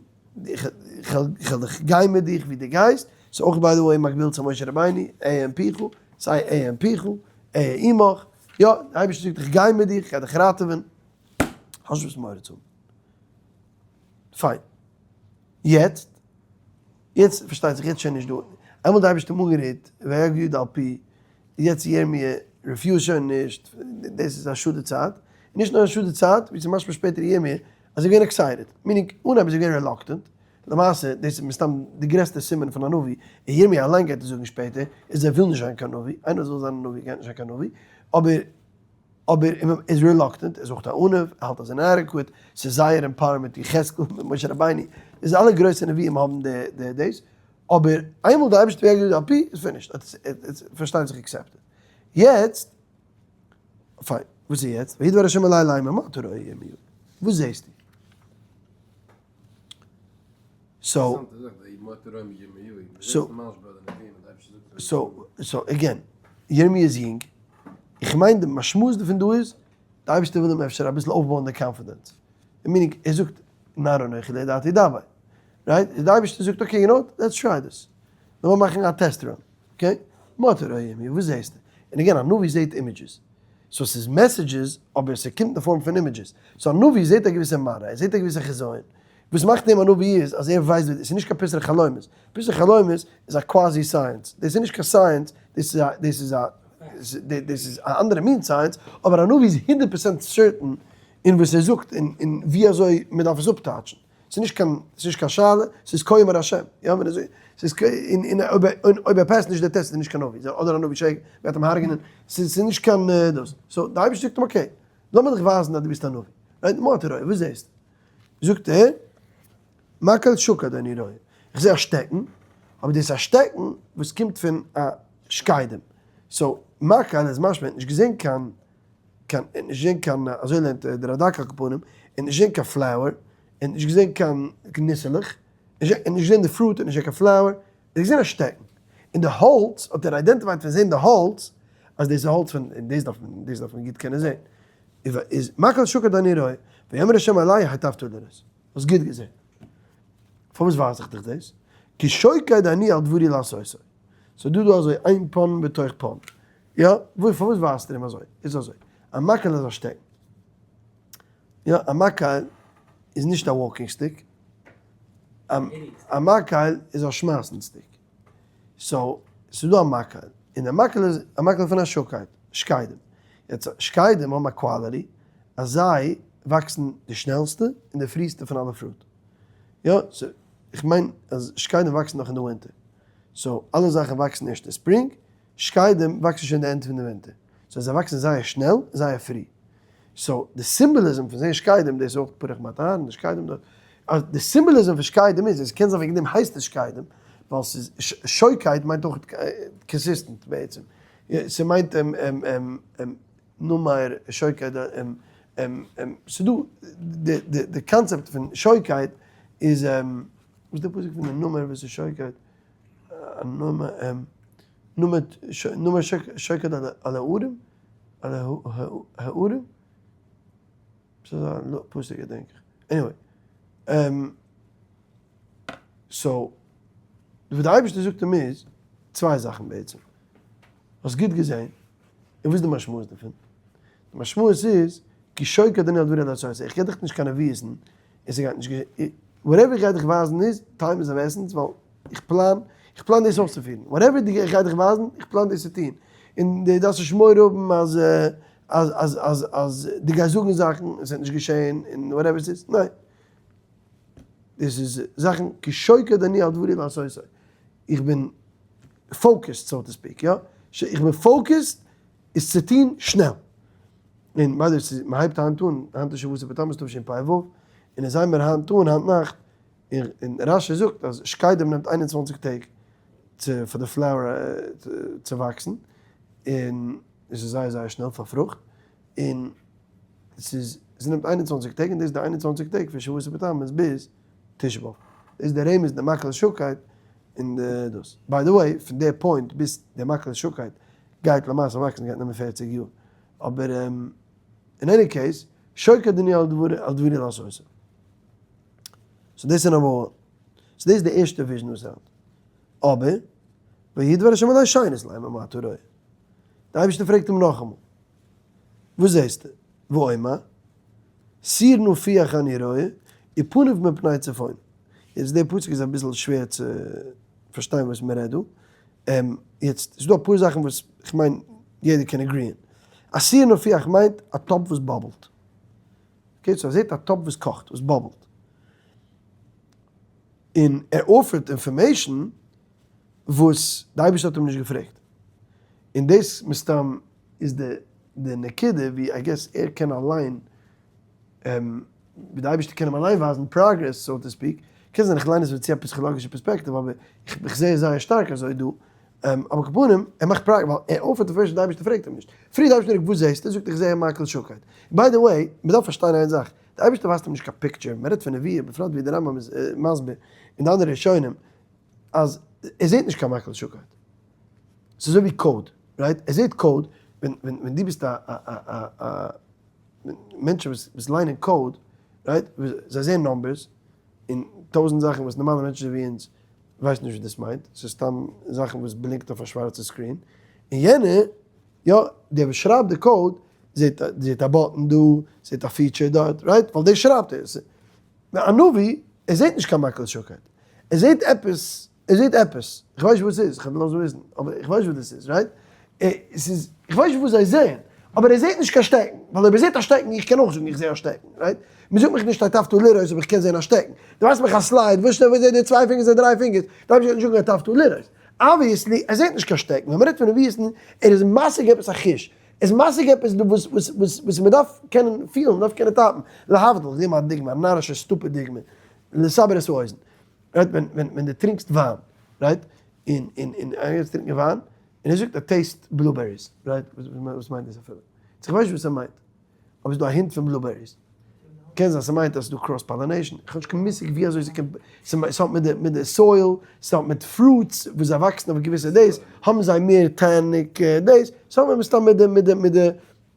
איך וועל דיך גיין מיט דיך ווי דו גייסט, ס'איז אויך by the way מקביל צו משה רבינו, אהיה עם פיך, סיי אהיה עם פיך, אהיה עמך, יא, דער אייבערשטער זאגט איך גיי מיט דיך, איך גיי דיך ראטעווען, האסט נישט וואס מורא צו האבן. פיין. יעצט, יעצט פארשטייט זיך יעצט שוין נישט דא, איינמאל דער אייבערשטער האט אנגערירט, ויגע ידו על פי, יעצט ירמי' refuse שוין נישט, דאס איז א שאד די צייט, און נישט נאר א שאד די צייט, ווי ס'איז משמע שפעטער אין ירמי', אז ער איז געווען excited, meaning אנהייב איז ער געווען reluctant, למעשה דאס איז מסתם די גרעסטע סימן פון א נביא, און ירמי' אליין גייט עס זאגן שפעטער, איז ער וויל נישט זיין קיין נביא, איינער וואס וויל זיין א נביא גייט נישט זיין קיין נביא, אבער אבער ער איז reluctant, ער איז אויך א עניו, ער האלט אז inadequate, ס'איז זייער אין par מיט יחזקאל, מיט משה רבינו, איז אלע גרויסע נביאים האבן די דאס, אבער איינמאל די אייבערשטער האט געזאגט על פי איז finished, פארשטייט זיך accepted. יעצט, פיין, וואס איז יעצט? ויהי דבר השם אלי לאמר מה אתה רואה ירמיהו? וואס זעסטו? so, so, so, again. ירמי' איז יונג, איך מיין די משמעות דערפון דא איז, די אייבערשטער וויל אים אפשר אביסל אויפבויען די confidence, meaning ער זאגט נער אנכי לא ידעתי דבר, right? איז די אייבערשטער זאגט okay, you know what, let's try this, לאמיר מאכן א test run, okay? מה אתה רואה ירמי', וואס זעסטו? און again א נביא זעט images, so ס'איז messages אבער ס'קומט אין די form פון images, so א נביא זעט א געוויסע מראה, ער זעט א געוויסע חזיון, וואס מאכט אים א נביא איז אז ער ווייסט ווי, ס'איז נישט קיין פתרון חלומות, פתרון חלומות איז א quasi science, דאס איז נישט קיין science, דאס איז א, דאס איז א, דאס איז א אנדערע מין science, אבער א נביא איז 100% certain אין וואס ער זאגט און און ווי אזוי מען דארף עס אפטייטשן, ס'איז נישט קיין, ס'איז נישט קיין שאלה, ס'איז כה אמר השם, יא, ווען ער זאגט, ס'איז און און אויב און אויב ער pass ט נישט די טעסט איז ער נישט קיין נביא, אדער א נביא שקר, מ'גייט אים הרג'נען, ס'איז ס'איז נישט קיין דאס, so די אייבערשטער זאגט אים okay, לאמיר דיך ווייזן אז דו ביסט א נביא, right, מה אתה רואה, וואס זעסטו? זאגט ער, מקל שקד אני רואה, איך זע א שטעקן, אבער דאס איז א שטעקן וואס קומט פון א שקדים, so מקל איז משמע ער האט נישט געזען קיין קיין ער האט נישט געזען קיין, אזוי לערנט דער רד"ק על כל פנים, ער האט נישט געזען קיין flower, ער האט נישט געזען קיין ניסעלעך, ער האט נישט געזען די fruit, ער האט נישט געזען קיין flower, ער האט געזען א שטעקן, און די האלץ האט ער identified פון זען די האלץ אז דאס איז האלץ פון, און דאס דארף מען, דאס דארף מען גוט קענען זען. איז מקל שקד אני רואה, ויאמר השם אלי היטבת לראות. האסט גוט געזען. פארוואס ווייז איך דיך דאס? כי שוקד אני על דברי לעשותו. ס'איז דא דא אזוי איין pun בתוך pun. יא, פארוואס ווייזט ער אים אזוי? איז אזוי, א מקל איז א שטעקן. יא, א מקל איז נישט א walking stick. א מקל איז א שמייסן stick. so, ס'איז דא א מקל, און די מקל איז א מקל פון א שקד, שקדים. יעצט, שקדים האבן א quality אז זיי וואקסן די שנעלסטע און די פריסטע פון אלע fruit. יא, so, איך מיין אז שקדים וואקסן נאך אין די ווינטער. so, אלע זאכן וואקסן ערשט אין ספרינג, שקדים וואקסן שוין די end פון די ווינטער. so, זיי וואקסן זייער שנעל און זייער פרי. so, די symbolism פון זען שקדים, דאס איז אויך פרח מטה אהרן, די שקדים דארט. אז די symbolism פון שקדים איז, עס קען זיין וועגן דעם הייסט עס שקדים, ווייל ס'איז, שוקד מיינט אויך consistent בעצם. ס'מיינט נומער שוקד, ס'דא, די קאנצעפט פון שוקד איז, וואס איז די פסוק פון די נומער וואס איז שוקד? נומער שוקד על ההרים? על ההרים? ס'איז א פסוק געדענק איך. anyway. so, וואס די אייבערשטער זאגט אים איז, צוויי זאכן בעצם. האסט גוט געזען, און וואס איז די משמעות דערפון? די משמעות איז, כי שוקד אני על דברי לעשות, איך גיב דיך נישט קיין נביאות'ן, און ס'גייט נישט געשען, whatever איך גיי דיך ווייזן איז, time is of essence, ווייל איך פלאן, איך פלאן דאס אויסצופירן, whatever איך גיי דיך ווייזן, איך פלאן דאס צו טון, און דו דארפסט נישט מורא האבן אז אז אז אז אז דו גייסט זאגן זאכן און ס'וועט נישט געשען און whatever ס'איז, ניין. דאס איז זאכן כי שוקד אני על דברי לעשותו, איך בין focused so to speak, יא, איך בין focused עס צו טון שנעל. און by the way, מען הייבט היינט אן, היינט איז שבעה עשר בתמוז תשפ"ו, און עס זענען מיר היינט אן, היינט נאכט, און רש"י זאגט אז שקדים נעמט 21 טעג צו פאר די flower צו וואקסן, און עס איז זייער זייער שנעל פאר פרוכט, און ס'איז ס'נעמט 21 טעג, און דאס איז די 21 טעג פון שבעה עשר בתמוז ביז תשעה באב. דאס איז די רמז די מקל שקד און די דאס. by the way, פון די point ביז די מקל שקד גייט למעשה וואקסן גייט נעמען 40 יאר. אבער אין any case, שוקד אני על דברי לעשותו. so דאס איז number one. so דאס איז די ערשטע vision וואס ער האט. אבער, ויהי דבר השם אלי שנית לאמר מה אתה רואה. די אייבערשטער פרעגט אים נאכאמאל, וואס זעסטו? ואומר, סיר נפיח אני רואה, ופניו מפני צפון. יעצט די פסוק איז אביסל שווער צו פארשטיין וואס מען רעדט דא. יעצט, ס'איז דא אפאר זאכן וואס כ'מיין יעדער קען agree ען. א סיר נפיח מיינט א טאפ וואס bubble ט. okay, so ער זעט א טאפ וואס קאכט, וואס bubble ט. און ער offer ט information וואס די אייבערשטער האט אים נישט געפרעגט. און דאס מסתם איז די די נקודה ווי I guess ער קען אליין, ווי די אייבערשטער קען אים אליין ווייזן progress so to speak, קען זיין איך ליין עס פון צו א פסיכאלאגישע פערספעקטיוו אבער איך זע עס זייער שטארק אזוי דא, אבער כפנים ער מאכט progress ווייל ער offer ט information די אייבערשטער פרעגט אים נישט. פריער די אייבערשטער פרעגט וואס זעסטו? זאגט איך זע א מקל שקד. by the way, מען דארף פארשטיין איין זאך, די אייבערשטער ווייזט אים נישט קיין picture, מען רעדט פון נביאה בפרט ווי די רמב"ם איז מסביר און די אנדערע ראשונים אז ער זעט נישט קיין מקל שקד. ס'איז אזוי ווי code. right? ער זעט code, ווען ווען ווען דו ביסט א א א א מענטשן וואס וואס ליינען code, right? זיי זעען numbers, און טויזנט זאכן וואס נארמאלע מענטשן ווי אונז ווייסן נישט וואס דאס מיינט, ס'איז סתם זאכן וואס בלינקט אויף א שווארצע screen, און יענער, יא, דער וואס שרייבט די code, זעט זעט א button דא, זעט א feature דארט, right? ווייל דאס שרייבט ער. א נביא, ער זעט נישט קיין מקל שוקד, ער זעט עפעס, ער זעט עפעס, איך ווייס נישט וואס ס'איז, איך וועל לאזן וויסן, אבער איך ווייס וואס דאס איז, right? ס'איז, איך ווייס נישט וואס זיי זעען, אבער ער זעט נישט קיין שטעקן, ווייל אויב ער זעט א שטעקן, איך קען אויך זאגן איך זע א שטעקן, right? מען זאגט מיך נישט היטבת לראות אבער איך קען זען א שטעקן. דו ווייזט מיך א slide, וואס שטעלט וואס זעט דער צוויי fingers אדער דריי fingers? דארף איך נישט זאגן היטבת לראות. Obviously, ער זעט נישט קיין שטעקן, ווען מען רעדט פון נביאות, ער איז משיג עפעס א חוש, ער איז משיג עפעס דא וואס וואס וואס וואס מען דארף קענען פילן, מען דארף קענען טאפן. להבדיל, איך געב א דוגמא, א נארישע stupid דוגמא, לסבר את האוזן. Right, ווען ווען ווען דו טרינקסט וויין, right, און און און איינער גייט טרינקען וויין, און ער זאגט I taste blueberries, right, וואס מיינט דאס אפילו? איך ווייס נישט וואס ער מיינט, אבער ס'איז דא א hint פון blueberries. קען זיין ס'מיינט אז ס'איז דא cross pollination, איך האב נישט קיין מושג ווי אזוי ס'קומט, ס'האט מיט די מיט די soil, ס'האט מיט fruits וואס זיי וואקסן אויף געוויסע days, האבן זיי מער tannic days, ס'האט מסתם מיט די מיט די מיט די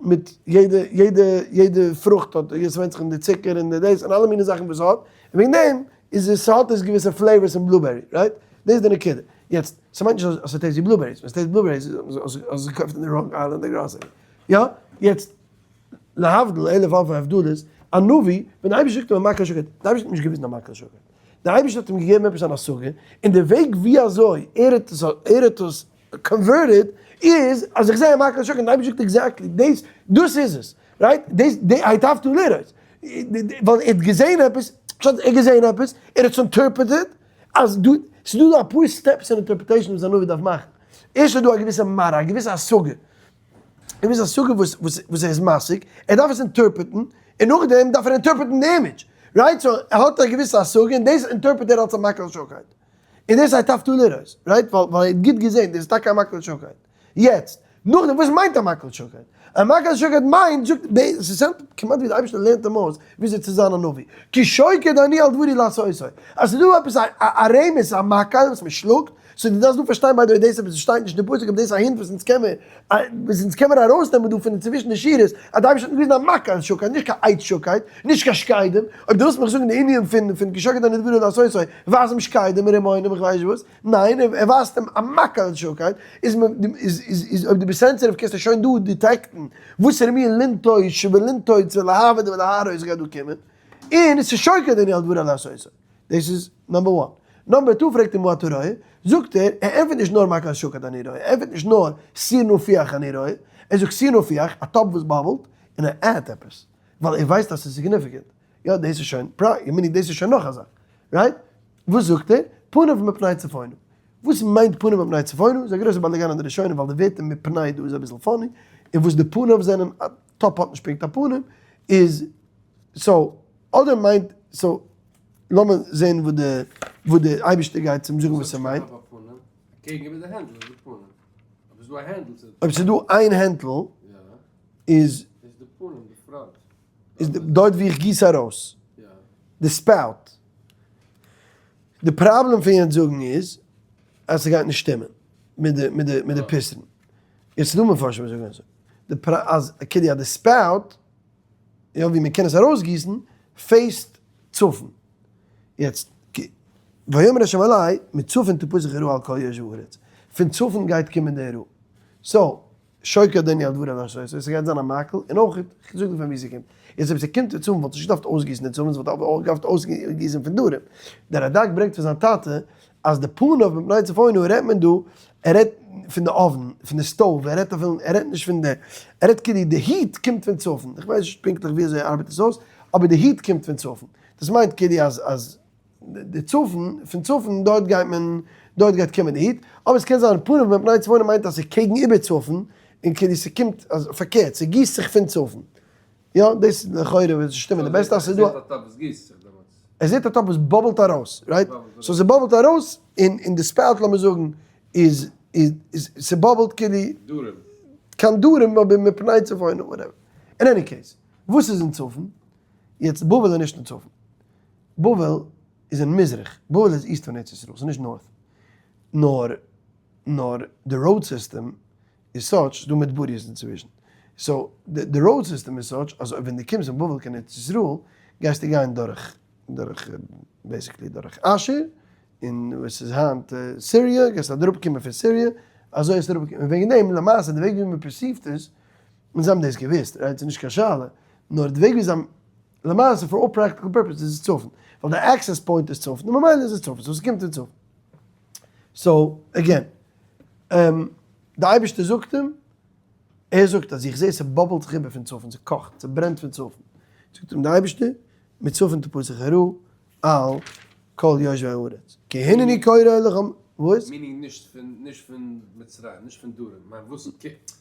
מיט יעדע יעדע יעדע פרוכט האט, עס ווענדט זיך אין די צוקער און די דאס און אלע מיני זאכן וואס ס'האט, און וועגן דעם איז עס ס'האט עס געוויסע flavors אין blueberry, right? דאס איז די נקודה. יעצט, ס'מיינט נישט אז ס'טעיסט ווי blueberries, ווען ס'טעיסט blueberries איז אז געקויפט אין די wrong aisle אין די גראסערי. יא? יעצט, להבדיל אלף אלפי הבדלות, א נביא, ווען די אייבערשטער זאגט אים א מקל שוקד, די אייבערשטער האט נישט געוויזן א מקל שוקד, די אייבערשטער האט אים געגעבן עפעס אן השגה, און די וועג ווי אזוי ער האט עס ער האט עס converted איז אז איך זע א מקל שוקד, און די אייבערשטער זאגט exactly דאס דאס איז עס, right? דאס די היטבת לראות, ווייל ער האט געזען עפעס, פשט ער האט געזען עפעס, ער האט עס interpreted, אז דא, ס'איז דא דא אפאר steps אין interpretation וואס א נביא דארף מאכן, ערשט איז דא א געוויסע מראה, א געוויסע השגה, ער איז א השגה וואס וואס וואס ער איז משיג, ער דארף עס אינטערפרעטן, און נאכדעם דארף ער אינטערפרעטן די image, right? So ער האט א געוויסע השגה און דאס אינטערפרעט ער אלס א מקל שוקד. און דאס היטבת לראות, right? ווייל ווייל ער האט גוט געזען, דאס איז טאקע א מקל שוקד. יעצט, נאכדעם וואס מיינט א מקל שוקד? א מקל שוקד מיינט, זאגט ב, עס sound כמעט ווי די אייבערשטער לערנט אים אויס וויאזוי צו זיין א נביא. כי שוקד אני על דברי לעשותו. אז ס'איז דא עפעס א א רמז, א מקל וואס מ'שלאגט, so דו דארפסט דא פארשטיין by the way דאס עפעס שטייט נישט אין די פסוק אבער דאס איז א hint וואס אונז קען מיר וואס אונז קען מיר ארויסנעמען דא פון צווישן די שורות אז די אייבערשטער האט געוויזן א מקל שוקד נישט קיין עץ שוקד נישט קיין שקדים אויב דו ווילסט מיך זאגן די ענין פון פון כי שוקד אני דברי לעשותו ווייז אים שקדים רימונים איך ווייס נישט וואס ניין ער ווייזט אים א מקל שוקד איז מען איז איז איז אויב דו ביסט sensitive קענסטו שוין דא דיטעקטן וואסערע מין לנטוש ולנתוץ ולהאבד ולהרוס גייט דא קומען און עס איז שוקד אני על דברי לעשותו. דאס איז number one. Number two פרעגט אים מה אתה רואה? זאגט ער, ער ענטפערט נישט נאר מקל שוקד אני רואה, ער ענטפערט נישט נאר סיר נפיח אני רואה, ער זאגט סיר נפיח, א טאפ וואס באבלט, און ער add ט עפעס, ווייל ער ווייסט אז ס'איז significant. יא, דאס איז שוין פרא, meaning דאס איז שוין נאך א זאך. Right? וואס זאגט ער? פניו מפני צפונה. וואס מיינט פניו מפני צפונה? ס'איז א גרויסע באלאגאן אין די ראשונים ווייל די ווערטער מפני דא איז אביסל funny, און וואס די פניו זענען, א טאפ האט נישט פונקט א פנים, איז so אדער מיינט so לאמיר זעהן וואס די וואס די אייבערשטער גייט צום זאגן וואס ער מיינט. אויב ס'איז דא איין הענטל איז איז דארט ווי איך גיס ארויס די spout. די פראבלעם פון יענץ זאגן איז אז ס'גייט נישט שטימען מיט די מיט די מיט די פתרון. יעצט איז דא מפרשים וואס זאגן אזוי. די פרא אז כאילו אז די spout יא ווי מען קען עס ארויסגיסן face ט צפון. יעצט ויאמר ה' אלי מצפון תפתח הרעה על כל יושבי הארץ, פון צפון גייט קומען די רעה. So, שוקד אני על דברי לעשותו, ס'גייט זיין א מקל, און אויך, איך זאג דיר פון ווי ס'קומט. יעצט אויב ס'קומט פון צפון וואלט נישט געדארפט אויסגיסן די צפון, ס'וואלט אויך געדארפט אויסגיסן פון דרום. דער רד"ק ברענגט פון זיין טאטע אז די פניו מפני צפונה רעדט מען דא, ער רעדט פון די אויוון, פון די stove, ער רעדט אפילו, ער רעדט נישט פון די, ער רעדט כאילו די heat קומט פון צפון, איך ווייס נישט פונקטליך ווי אזוי ער ארבעט עס אויס, אבער די heat קומט פון צפון, דאס מיינט כאילו אז אז די צפון, פון צפון דארט גייט מען, דארט גייט קומען די heat, אבער עס קען זיין פניו מפני צפונה מיינט אז ס'איז קעגן איבער צפון, און כאילו ס'קומט אז פארקערט, ס'גיסט זיך פון צפון. יא, דאס איז לכאורה וואס שטימט די בעסטע אז ס'איז דא. ער זעט א טאפ וואס גיסט זיך דעמאלטס. ער זעט א טאפ וואס באבלט ארויס, right? So ס'באבלט ארויס און און די spout לאמיר זאגן איז איז איז ס'באבלט כאילו. דרום. קיין דרום אבער מפני צפונה whatever. In any case, וואס איז אין צפון? יעצט בבל איז נישט אין צפון. בבל איז אין מזרח. בבל איז east פון ארץ ישראל, ס'איז נישט north. נאר נאר די road system. איז such, ס'דא מדבריות אינצווישן, so די road system איז such אז אויב ווען דו קומסט פון בבל קיין ארץ ישראל גייסטו גיין דורך דורך basically דורך אשור און וואס איז היינט סיריע, גייסטו אראפ קומען פון סיריע, אזוי איז אראפ געקומען, וועגן דעם למעשה די וועג ווי מען perceive ט עס, און זיי האבן דאס געוואוסט, right, ס'איז נישט קיין שאלה, נאר די וועג ווי זיי האבן, למעשה for all practical purpose איז עס צפון, ווייל די access point איז צפון, און ממילא איז עס צפון, so ס'קומט פון צפון. so, again, די אייבערשטער זאגט אים, ער זאגט אז איך זע ס' bubble ט זיך איבער פון צפון, ס'קאכט, ס'ברענט פון צפון, זאגט אים די אייבערשטער, מצפון תפתח הרעה על כל יושבי הארץ, כי הנני קורא לכם, וואס? meaning נישט פון, נישט פון מצרים, נישט פון דרום, מיין וואס קומט.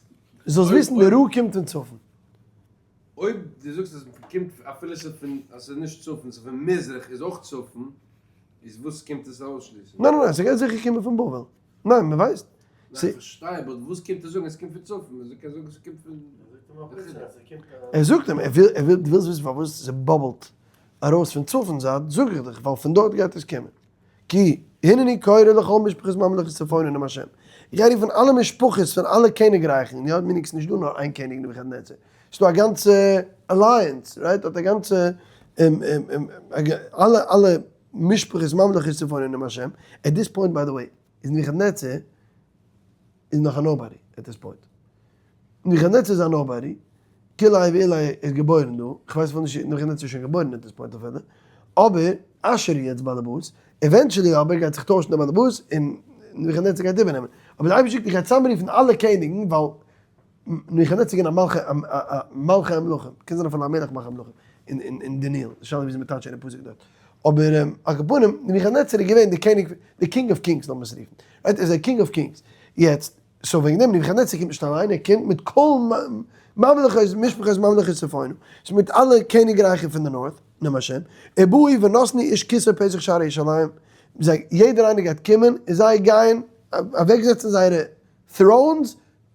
זאלסט וויסן די רעה קומט פון צפון. אויב דו זאגסט אז קומט אפילו ס'איז פון, אז ס'איז נישט צפון, ס'איז פון מזרח איז אויך צפון, איז וואס קומט עס אויסשליסן? ניין ניין ניין, ס'קען זיכער קומען פון בבל. ניין, מ'ווייסט. ניין, איך פארשטיי, but וואס קומט עס זאגן עס קומט פון צפון? מען קען זאגן ס'קומט פון. ער זאגט אים, ער וויל, ער וויל, דו ווילסט וויסן פארוואס ס' bubble ט ארויס פון צפון זייט, זאג איך דיך, ווייל פון דארט גייט עס קומען. כי הנני קורא לכל משפחות ממלכות צפונה נאם השם. איך גיי רופן אלע משפחות פון אלע קעניגרייכן, יא, meaning ס'נישט דא נאר איין קעניג נבוכדנצר, ס'דא א גאנצע alliance, right, האט א גאנצע, אלע אלע משפחות ממלכות צפונה נאם השם, at this point by the way, איז נבוכדנצר איז נאך א nobody at this point. נבוכדנצר איז א nobody, כולי ואולי איז געבוירן דא, כ'ווייס אפילו נישט נבוכדנצר איז שוין געבוירן at this point אפילו, אבער אשור איז יעצט באלעבאס, eventually אבער גייט זיך טוישן דער באלעבאס און נבוכדנצר גייט איבערנעמען, אבער די אייבערשטער זאגט איך גיי צוזאמרופן אלע קעניגן ווייל נבוכדנצר איז געווען א מלכי מלכי המלכים, קען זיין אפילו א מלך מלכי המלכים אין דניאל, די שאלה וויאזוי מ'טייטשט יענע פסוק דארט, אבער על כל פנים נבוכדנצר איז געווען די קעניג, די king of kings לאמיר עס רופן, right, ער איז א king of kings, יעצט so וועגן דעם נבוכדנצר קומט נישט אליין, ער קומט מיט כל ממלכות משפחות ממלכות צפונה, ס'איז מיט אלע קעניגרייכן פון די north, נאם השם, ובאו ונתנו איש כסאו פתח שערי ירושלים, זיי יעדער איינער גייט קומען און זיי גייען אוועקזעצן זייערע thrones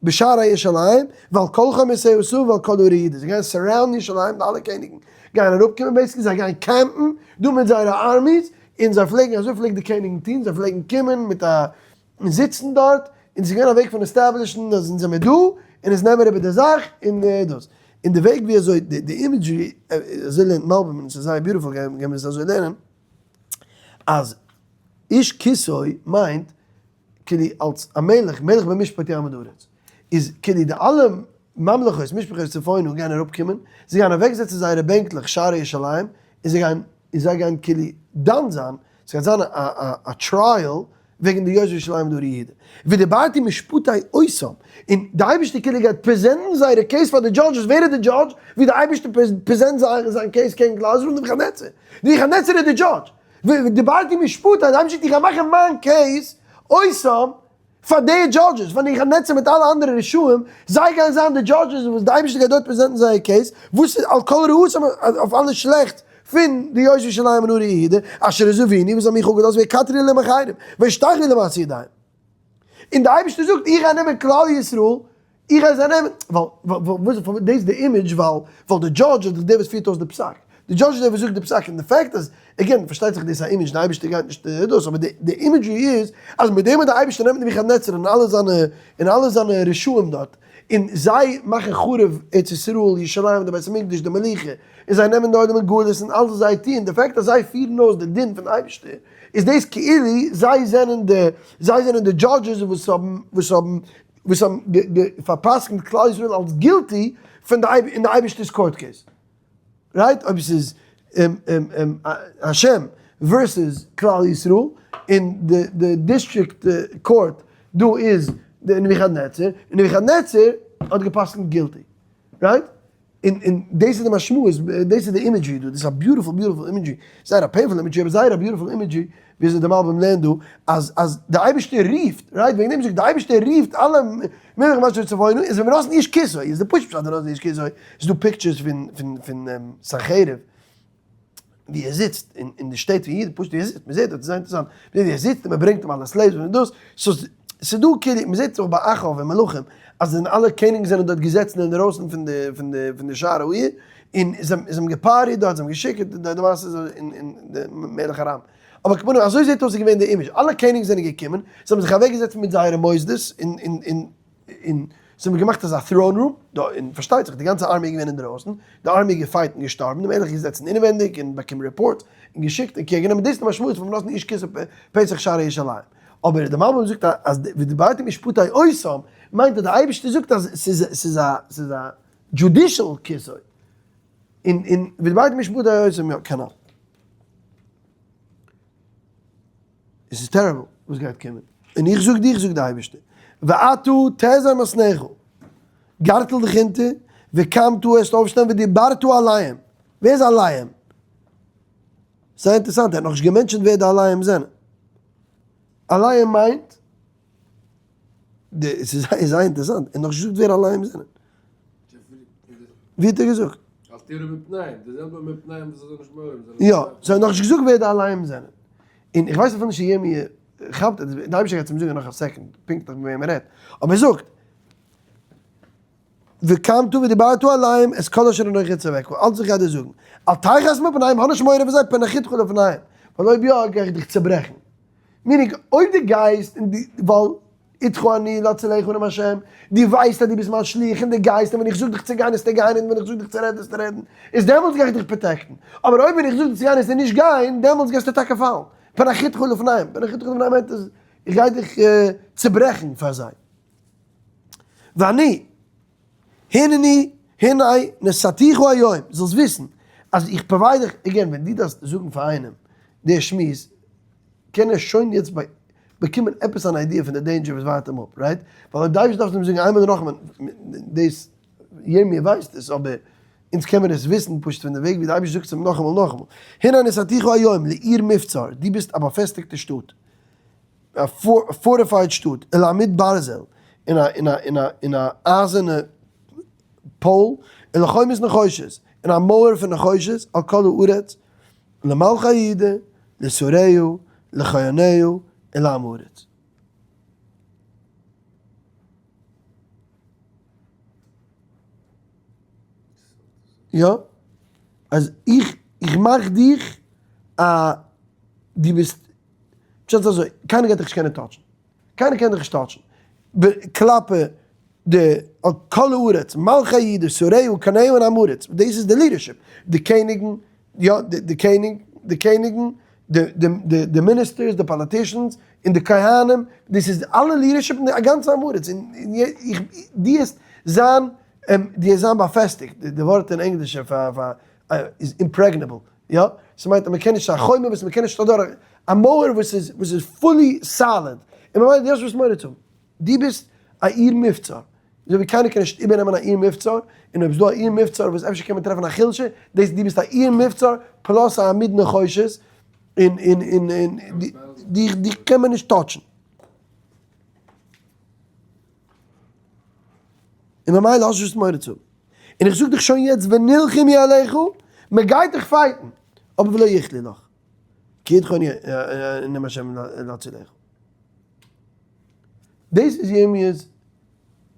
בשערי ירושלים, ועל כל חומותיה סביב ועל כל ערי יהודה, זיי גייען surround ן ירושלים, די אלע קעניגן גייען אראפקומען basically, זיי גייען camp ן דא מיט זייערע armies, און זיי פלעגן, אזוי פלעגט די קעניגן טון, זיי פלעגן קומען מיט א, און זיצן דארט, און ס'איז געווען א וועג פון establish ן אז אונז זעמיר דא, און אונז נעמען איבער די זאך, און דאס. און די וועג ווי אזוי די imagery, אזוי לערנט מלבים און ס'איז זייער beautiful, גייען מיר עס אזוי לערנען, אז איש כסאו מיינט כאילו אלס א מלך, מלך במשפט יעמיד ארץ, איז כאילו די אלע ממלכות משפחות צפונה גייען אראפ קומען, זיי גייען אוועק זעצן זייערע בענקלעך שערי ירושלים, און זיי גייען און זיי גייען כאילו דן זיין, ס'גייט זיין א א א trial וועגן די יושבי ירושלים וערי יהודה, ודיברתי משפטי אותם, און די אייבערשטער כאילו גייט present ן זייערע case פאר די judges, ווער איז די דזשאדזש? ווי די אייבערשטער present זיין case קעגן כלל ישראל? נבוכדנצר, נבוכדנצר איז די דזשאדזש, ודיברתי משפטי, די אייבערשטער זאגט איך גיי מאכן מיין case אותם פאר די judges, פאר נבוכדנצר מיט אלע אנדערע רשעים, זיי גייען זיין די judges וואס די אייבערשטער גייט דארט present ן זייער case, וואס איז על כל רעתם, אויף אלע שלעכטס פון די יושבי ירושלים און ערי יהודה, אשר עזבוני, וואס האבן מיך אפגעלאזט, ויקטרו אלהים אחרים, וישתחוו למעשה ידיהם. און די אייבערשטער זאגט, איך גיי נעמען כלל ישראל, איך גיי זיי נעמען, ווייל, וואס, דאס איז די image, ווייל, ווייל די דזשאדזש איז דאך דער וואס פירט אויס די פסק, די דזשאדזש איז דער וואס זאגט די פסק, און די fact אז, again, פארשטייט זיך דאס איז א image, די אייבערשטער גייט נישט דאס, אבער די imagery איז, אז מיט דעם וואס די אייבערשטער נעמט נבוכדנצר און אלע זיינע, און אלע זיינע רשעים דארט, און זיי מאכן חרוב ארץ ישראל, ירושלים, די בית המקדש, די מלוכה, און זיי נעמען די עולם אין גלות און אלעס וואס זיי טוען, די fact אז זיי פירן אויס די דין פון אייבערשטער, איז דאס כאילו זיי זענען די, זיי זענען די judges וואס האבן, וואס האבן, וואס האבן פארפסקנט כלל ישראל אלס guilty פון די אין די אייבערשטער'ס court case. right? אויב עס איז השם versus כלל ישראל, און די district court דא איז די נבוכדנצר, און נבוכדנצר האט געפסקנט guilty. right? און און דאס איז די משמעות, דאס איז די imagery דא, דאס איז א beautiful beautiful imagery, זייער א painful imagery אבער זייער א beautiful imagery ווי אזוי די מלבים לערנט דא, אז אז די אייבערשטער רופט, right, וועגן דעם זאגט די אייבערשטער רופט אלע מלך משפחות צפונה, איז ווען ונתנו איש כסאו, איז די פשוט פשט ונתנו איש כסאו, ס'איז דא pictures פון פון פון סנחריב, ווי ער זיצט אין אין די שטעט פון אידן, פשוט ווי ער זיצט, מען זעט דארט, ס'איז זייער אינטערעסאנט, מען זעט ווי ער זיצט און מען ברענגט אים אלע slaves און דאס, so ס'איז דא כאילו, מען זעט אויך ביי אחאב און מלכים, אז זענען אלע קעניגן זענען דארט געזעצן אינדערויסן פון די פון די פון די שער העיר, און זיי האבן גע party ט דארט, זיי האבן געשיקערט, די מעשה איז אין אין די מלך ארם. אבער כמובן אזוי זעט אויס איז געווען די image, אלע קעניגן זענען געקומען, זיי האבן זיך אוועקגעזעצט מיט זייערע מוסדות און און און און. זיי האבן געמאכט אזא throne room, דא, און פארשטייט זיך די גאנצע army איז געווען אינדערויסן, די army געפייט און געשטארבן, די מלך איז געזעצן אינעווענדיג און באקומען reports, און געשיקט און קעיר גענומען, דאס איז די משמעות פון ונתנו איש כסא פתח שערי ירושלים. אבער די מלבי"ם זאגט אז ודיברתי משפטי אותם מיינט אז די אייבערשטער זאגט אז ס'איז ס'איז א ס'איז א judicial כסא, און און ודיברתי משפטי אותם יא כנ"ל. עס איז terrible וואס גייט קומען, און איך זאג דיך זאגט די אייבערשטער, ועתה תזר מתניך, גארטל דיך אונטער, וקמת וועסט אויפשטיין ודיברת אליהם, ווער איז אליהם? זייער אינטערעסאנט ער האט נאכנישט גע mention ט ווער די אליהם זענען, אליהם מיינט, די, ס'איז זייער זייער אינטערעסאנט, ער האט נאכנישט געזאגט ווער אליהם זענען. ווי האט ער געזאגט? אל תירא מפניהם, די זעלבע מפניהם וואס זיי זאלן נישט מורא האבן זענען. יא, זיי האבן נאכנישט געזאגט ווער די אליהם זענען. און איך ווייס אפילו נישט צו ירמי' כאפט עס, די אייבערשטער גייט עס אים זאגן נאך א second, פונקטליך מיט וועם ער רעדט. אבער ער זאגט, וקמת ודיברת אליהם את כל אשר אנכי מצוך, אלץ וואס איך גיי דיר זאגן, אל תחת מפניהם, האב נישט מורא פון זיי, פן אכורתך לפניהם, ווייל אויב יא גיי איך דיך צעברעכן. meaning, אויב דו גייסט און דו, ווייל אתך אני להצילך נאם השם, דו ווייסט אז דו ביסט מיין שליח און דו גייסט און ווען איך זאג דיך צו גיין וועסטו גיין און ווען איך זאג דיך צו רעדן וועסטו רעדן, איז דעמאלטס גיי איך דיך protect ן, אבער אויב ווען איך זאג דיך צו גיין וועסטו נישט גיין, דעמאלטס גייסטו טאקע פאלן, פן אכורתך לפניהם, פן אכורתך לפניהם מיינט אז איך גיי דיך צוברעכן פאר זיי. ואני, הנני, הנה נתתיך היום, זאלסט וויסן אז איך provide דיך, again ווען דו דארפסט זאגן פאר איינעם די שמועס, קען ער שוין יעצט באקומען עפעס אן idea פון די danger וואס ווארט אים אפ, right? ווייל אויב די אייבערשטער דארף אים זאגן איינמאל און נאכאמאל, דאס ירמי' ווייסט עס, אבער אונז קען מיר עס וויסן פשוט פון די וועג ווי די אייבערשטער זאגט עס אים נאכאמאל און נאכאמאל, הנה נתתיך היום לעיר מבצר, דו ביסט א באפעסטיגטע שטאט, א fortified שטאט, ולעמוד ברזל, און א און א און א און א אייזערנע pole, ולחומת נחושת, און א מויער פון נחושת, על כל הארץ, למלכי יהודה, לשריה, לכהניה, ולעם הארץ. יא, אז איך איך מאך דיך א דו ביסט פשט איז אזוי, קיינער גייט דיך נישט קענען touch ן, קיינער קען דיך נישט touch ן, כלפי די על כל הארץ, מלכי יהודה, שריה כהניה און עם הארץ, דאס איז די leadership, די קעניגן, יא, די קעניג, די קעניגן, די ministers, די politicians, און די כהנים, דאס איז אלע leadership און א גאנצע עם הארץ, און איך, דו העסט זיין, דו העסט זיין באפעסטיגט, די ווארט אין ענגליש פאר איז impregnable, יא, ס'מיינט אז מ'קען נישט, א חומה וואס מ'קען נישט אדורך, א מויער וואס איז וואס איז fully solid, און ממילא דו האסט וואס מורא צו האבן, דו ביסט א עיר מבצר, אזוי ווי קיינער קען נישט איבערנעמען א עיר מבצר, און אויב איז דא א עיר מבצר וואס אפשר קען מען טרעפן א חולשה, דאס דו ביסט א עיר מבצר plus א עמוד נחושת, און און און און דיך דיך קען מען נישט touch ן. און ממילא האסט נישט וואס מורא צו האבן. און איך זאג דיך שוין יעצט ונלחמו עליך, מען גייט דיך fight ן, אבער ולא יכלו לך, כי אתך אני נאם השם להצילך. דאס איז ירמיהו'ס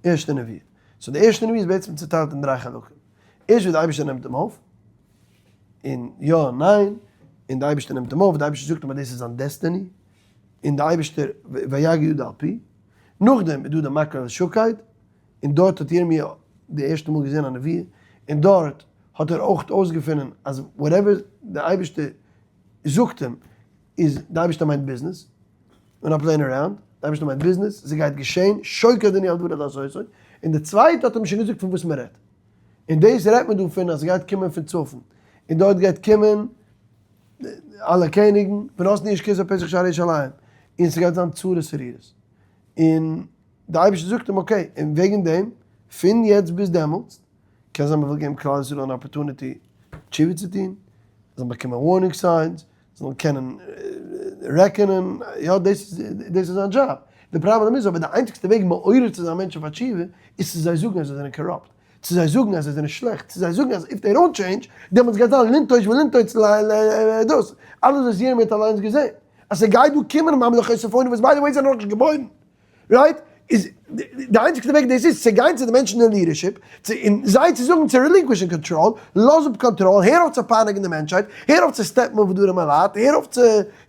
ערשטע נבואה. so די ערשטע נבואה איז בעצם צוטיילט אין דריי חלקים. ערשט ווי די אייבערשטער נעמט אים אויף, און יא און ניין, און די אייבערשטער נעמט אים אויף, די אייבערשטער זאגט אים אז דאס איז זיין destiny, און די אייבערשטער ויגע ידו על פי. נאכדעם איז דא די מקהלת שקד, און דארט האט ירמי' די ערשטע מאל געזען א נבואה, און דארט האט ער אויך אויסגעפונען אז whatever די אייבערשטער זאגט אים איז די אייבערשטער מיינט ביזנעס, און א playing around, די אייבערשטער מיינט ביזנעס, ס'גייט געשען, שוקד אני על דברי לעשותו, און די צווייטע האט אים שוין געזאגט פון וואס מען רעדט, און דאס רעדט מען דא פון אז ס'גייט קומען פון צפון, און דארט גייט קומען אלע קעניגן, ונתנו איש כסא פתח שערי ירושלים, און ס'גייט זיין צרות ארורות, און די אייבערשטער זאגט אים okay, און וועגן דעם, פון יעצט ביז דעמאלטס, קען זיין מ'וויל געבן כלל ישראל אן opportunity תשובה צו טון, זאלן באקומען warning signs, זאלן קענען רעקענען, יא דאס איז זיין דזשאב. די פראבלעם איז אבער די איינציגסטע וועג מעורר צו זיין מענטשן פאר תשובה איז צו זיי זאגן אז זיי זענען corrupt, צו זיי זאגן אז זיי זענען שלעכט, צו זיי זאגן אז if they don't change דעמאלטס גייט זיין לנטוש ולנטוץ דאס, אלעס וואס ירמי' האט אליינס געזען אז ס'גייט דא קומען ממלכות צפון וואס by the way זענען נאכנישט געבוירן. right? איז די איינציגסטע וועג דאס איז צו גיין צו די מענטשן אין leadership, צו און זיי צו זאגן צו relinquish ן קאנטראל, לאז אפ קאנטראל, הער אויף צו פייניגן די מענטשהייט, הער אויף צו step ן אויף די ארימע לייט, הער אויף צו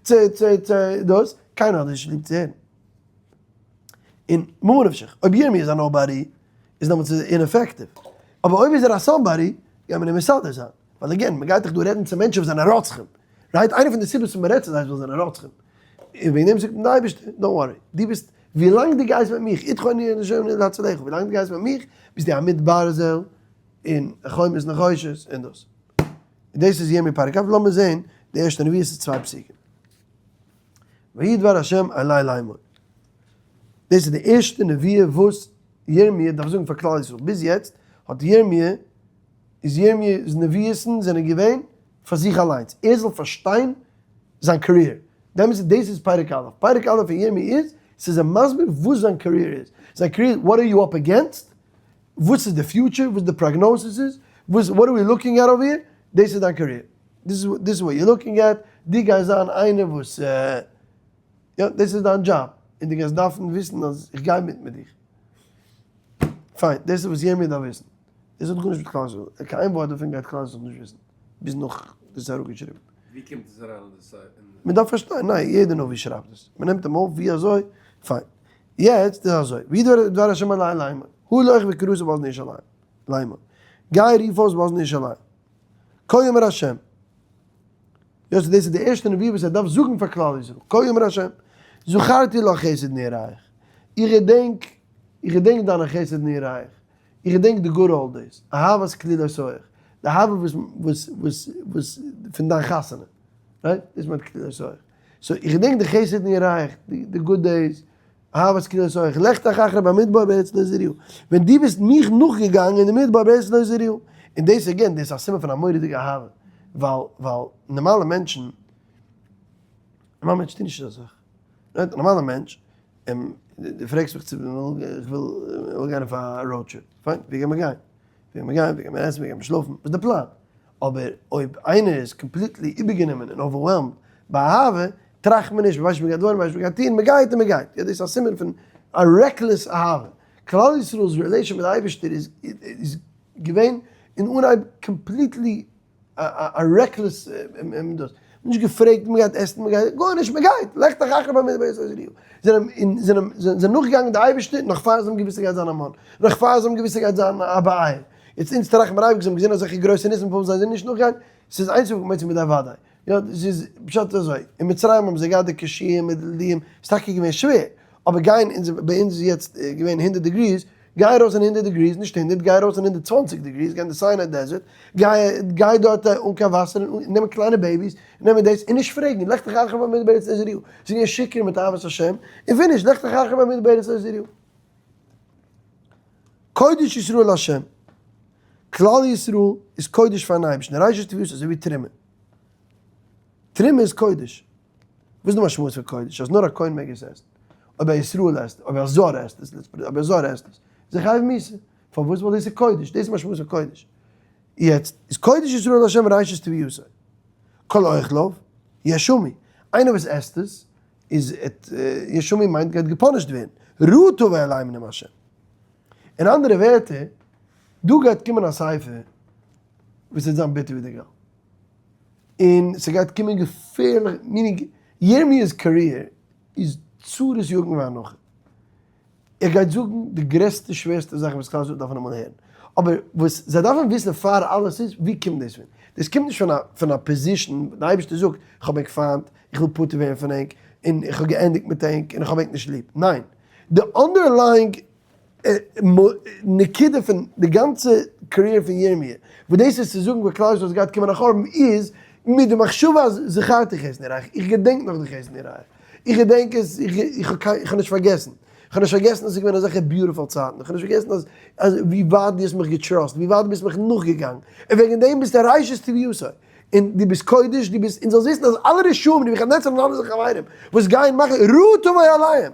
צו צו צו דאס, קיינער האט דאס נישט ליב צו הערן. און ממה נפשך, אויב ירמי' איז א nobody, איז דעמאלטס איז ער ineffective. אבער אויב איז ער א somebody, גייט מען אים מסדר זיין. ווייל again, מען גייט דאך דא רעדן צו מענטשן וואס זענען רוצחים. Right? איינע פון די סיבות וואס מען רעדט צו זיי איז ווייל זיי זענען רוצחים. און וועגן דעם זאגט אים דער אייבערשטער, don't worry, דו ביסט, ווילאנג דו גייסט מיט מיך, איתך אני ה' להצילך, ווילאנג דו גייסט מיט מיך, ביסטו א עמוד ברזל, און חומת נחושת, און דאס. און דאס איז ירמי' פרק כ', לאמיר זען די ערשטע נבואה, עס איז צוויי פסוקים. ויהי דבר השם אלי לאמור. דאס איז די ערשטע נבואה וואס ירמי' דארף זאגן פאר כלל ישראל. ביז יעצט האט ירמי', איז ירמי'ס נבואות'ן זענען געווען פאר זיך אליינס, ער זאל פארשטיין זיין career. דעמאלטס איז דאס איז פרק א'. פרק א' פון ירמי' איז, ס'איז אים מסביר וואס זיין career איז. זיין career, what are you up against? וואס איז די future? וואס די prognosis איז? וואס, what are we looking at over here? דאס איז דיין career. דאס איז what you looking at. דו גייסט זיין איינער וואס, יא, דאס איז דיין דזשאב. און דו גייסט דארפן וויסן אז איך גיי מיט מיט דיך. פיין, דאס איז וואס ירמי' דארף וויסן. דאס האט גארנישט מיט כלל ישראל. קיין ווארט דערפון גייט כלל ישראל נישט וויסן. ביז נאך דאס איז אראפגעשריבן. ווי קומט עס אריין אין די סייט? מען דארף פארשטיין, ניין, יעדער נביא שרייבט עס. מען נעמט אים אויף ווי אזוי, פיין. יעצט איז אזוי, ויהי דבר השם אלי לאמור, הלוך וקראת באזני ירושלים, לאמור, גיי רוף אויס באזני ירושלים, כה אמר השם, יוסף דאס איז די ערשטע נבואה וואס ער דארף זאגן פאר כלל ישראל, כה אמר השם, זכרתי לך חסד נעוריך, איך געדענק, איך געדענק דיינע חסד נעוריך, איך געדענק די good old days, אהבת כלולותיך, די אהבה וואס וואס וואס וואס פון דיין חתונה, right? דאס מיינט כלולותיך. So איך געדענק די חסד נעוריך, די good days, אהבת כלולותיך, לכתך אחרי במדבר בארץ לא זרועה, ווען דו ביסט מיך נאכגעגאנגען אין די מדבר בארץ לא זרועה, און דאס again, דאס איז א סימן פון א מורא'דיגע אהבה, ווייל ווייל נארמאלע מענטשן, נארמאלע מענטשן טוהן נישט אזא זאך, right? א נארמאלע מענטש, דו פרעגסט מיך צו איך וויל גיין אויף א road trip, פיין, ווי גיימער גיין? ווי גיימער גיין? ווי גיימער עסן? ווי גיימער שלאפן? וואס איז די פלאן? אבער אויב איינער איז completely איבערגענומען און overwhelmed ביי אהבה, טראכט מען נישט, מ'ווייסט נישט מ'גייט וואוינען, מ'ווייסט נישט מ'גייט טון, מ'גייט און מ'גייט. יא, דאס איז א סימן פון א reckless אהבה. כלל ישראל'ס relation מיט די אייבערשטער איז איז געווען אין אנהייב completely א reckless דאס. נישט געפרעגט מ'גייט עסן, מ'גייט, גארנישט, מ'גייט! לכתך אחרי במדבר בארץ לא זרועה. זענען זענען זענען נאכגעגאנגען די אייבערשטער נאך פאר זיי האבן געוואוסט ס'גייט זיין א מן, נאך פאר זיי האבן געוואוסט ס'גייט זיין א באר. יעצט אונז טראכט מיר אייביג זיי האבן געזען אזעלכע גרויסע ניסים פארוואס זיי זענען נישט נאכגעגאנגען, ס'איז איינס פון מוציא מידי וודאי, יא ס'איז פשט אזוי, אין מצרים האבן זיי געהאט די קשיים מיט די לוליים, ס'איז טאקע געווען שווער, אבער גיין אונז ביי אונז איז יעצט געווען הונדערט degrees, גיי ארויס אין הונדערט degrees, נישט הונדערט, גיי ארויס אין הונדערט צוואנציג degrees, גיי אין די סיני desert, גיי גיי דארט אן קיין וואסער, און נעמען קליינע babies, און נעמען דאס, און נישט פרעגן, לכתך אחרי במדבר בארץ לא זרועה, זיי זענען שיכור מיט אהבת השם, און finish, לכתך אחרי במדבר בארץ לא זרועה. קודש ישראל לה', כלל ישראל איז קודש פארן אייבערשטן, ראשית תבואתו אזוי ווי תרומה, תרומה איז קודש, וואס איז די משמעות פון קודש? אז נאר א כהן מעג עס עסן, אויב א ישראל עסט, אויב א זר עסט עס, אויב א זר עסט עס, איז ער חייב מיתה, פארוואס? ווייל דאס איז קודש, דאס איז משמעות פון קודש. יעצט איז קודש ישראל לה' ראשית תבואתו, כל אוכליו יאשמו, איינער וואס עסט עס, איז את יאשמו מיינט גייט גע punish ט ווערן, רעה תבוא עליהם מנאם השם. אין אנדערע ווערטער, דא גייט קומען א ספר וואס וועט זיין ביטער ווי די גאל. און ס'גייט קומען געפערליך, meaning ירמיהו'ס career איז צרות יגון ואנחה. ער גייט זאגן די גרעסטע שווערסטע זאכן וואס כלל ישראל דארפן אמאל הערן. אבער וואס זיי דארפן וויסן פאר אלעס איז, ווי קומט דאס פון? דאס קומט נישט פון א פון א position, די אייבערשטער זאגט, איך האב ענק פיינט, איך וויל פטור ווערן פון ענק, און איך האב געענדיגט מיט ענק, און איך האב ענק נישט ליב. ניין. די underlying נקודה פון די גאנצע career פון ירמי', וואס דאס איז צו זאגן פאר כלל ישראל אז גייט קומען א חורבן, איז מיט די מחשבה אז זכרתי חסד נעוריך, איך געדענק נאך די חסד נעוריך, איך געדענק עס, איך האב נישט פארגעסן, איך האב נישט פארגעסן אז עס איז געווען אזעלכע beautiful צייטן, איך האב נישט פארגעסן אז אז ווי ווייט דו האסט מיך גע trust, ווי ווייט דו ביסט מיך נאכגעגאנגען, און וועגן דעם ביסטו ראשית תבואתו, און דו ביסט קודש, דו ביסט, און זאלסט וויסן אז אלע רשעים, נבוכדנצר און אלע זיינע חברים, וואס גייען מאכן רעה תבוא עליהם,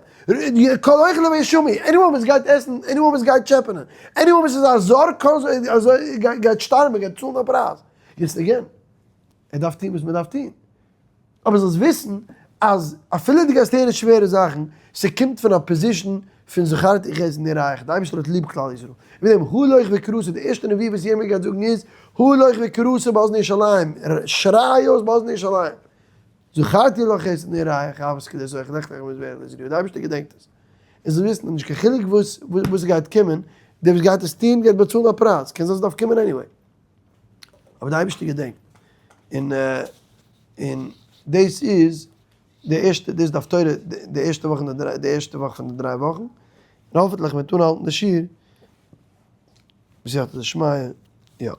כל אוכליו יאשמו, anyone וואס גייט עסן, anyone וואס גייט טשעפענען, anyone וואס איז א זר כזה, אזוי גייט שטארבן, גייט צאלן א פרייז. יעצט again, ער דארף טון וואס מען דארף טון. אבער זאלסט וויסן אז אפילו דו גייסט הערן שווערע זאכן, ס'קומט פון א position פון זכרתי חסד נעוריך, די אייבערשטער האט ליב כלל ישראל. מיט דעם הלוך וקראת, די ערשטע נבואה וואס ירמי' גייט זאגן איז, הלוך וקראת באזני ירושלים, שריי אויס באזני ירושלים, זכרתי לך חסד נעוריך, אהבת כלולותיך, לכתך אחרי במדבר בארץ לא זרועה, די אייבערשטער געדענקט עס. און זאלסט וויסן אז נישט קיין חילוק וואס וואס ס'גייט קומען. דער וואס גייט עס טון גייט באצאלן א פרייז, קען זיין ס'דארף קומען anyway. אבער די אייבערשטער געדענקט. און און דאס איז די ערשטע, דאס איז די הפטורה די ערשטע וואך אין די די ערשטע וואך פון די דריי וואכן. און האפענטליך מ'וועט אנהאלטן די שיעור בסייעתא דשמיא. יא.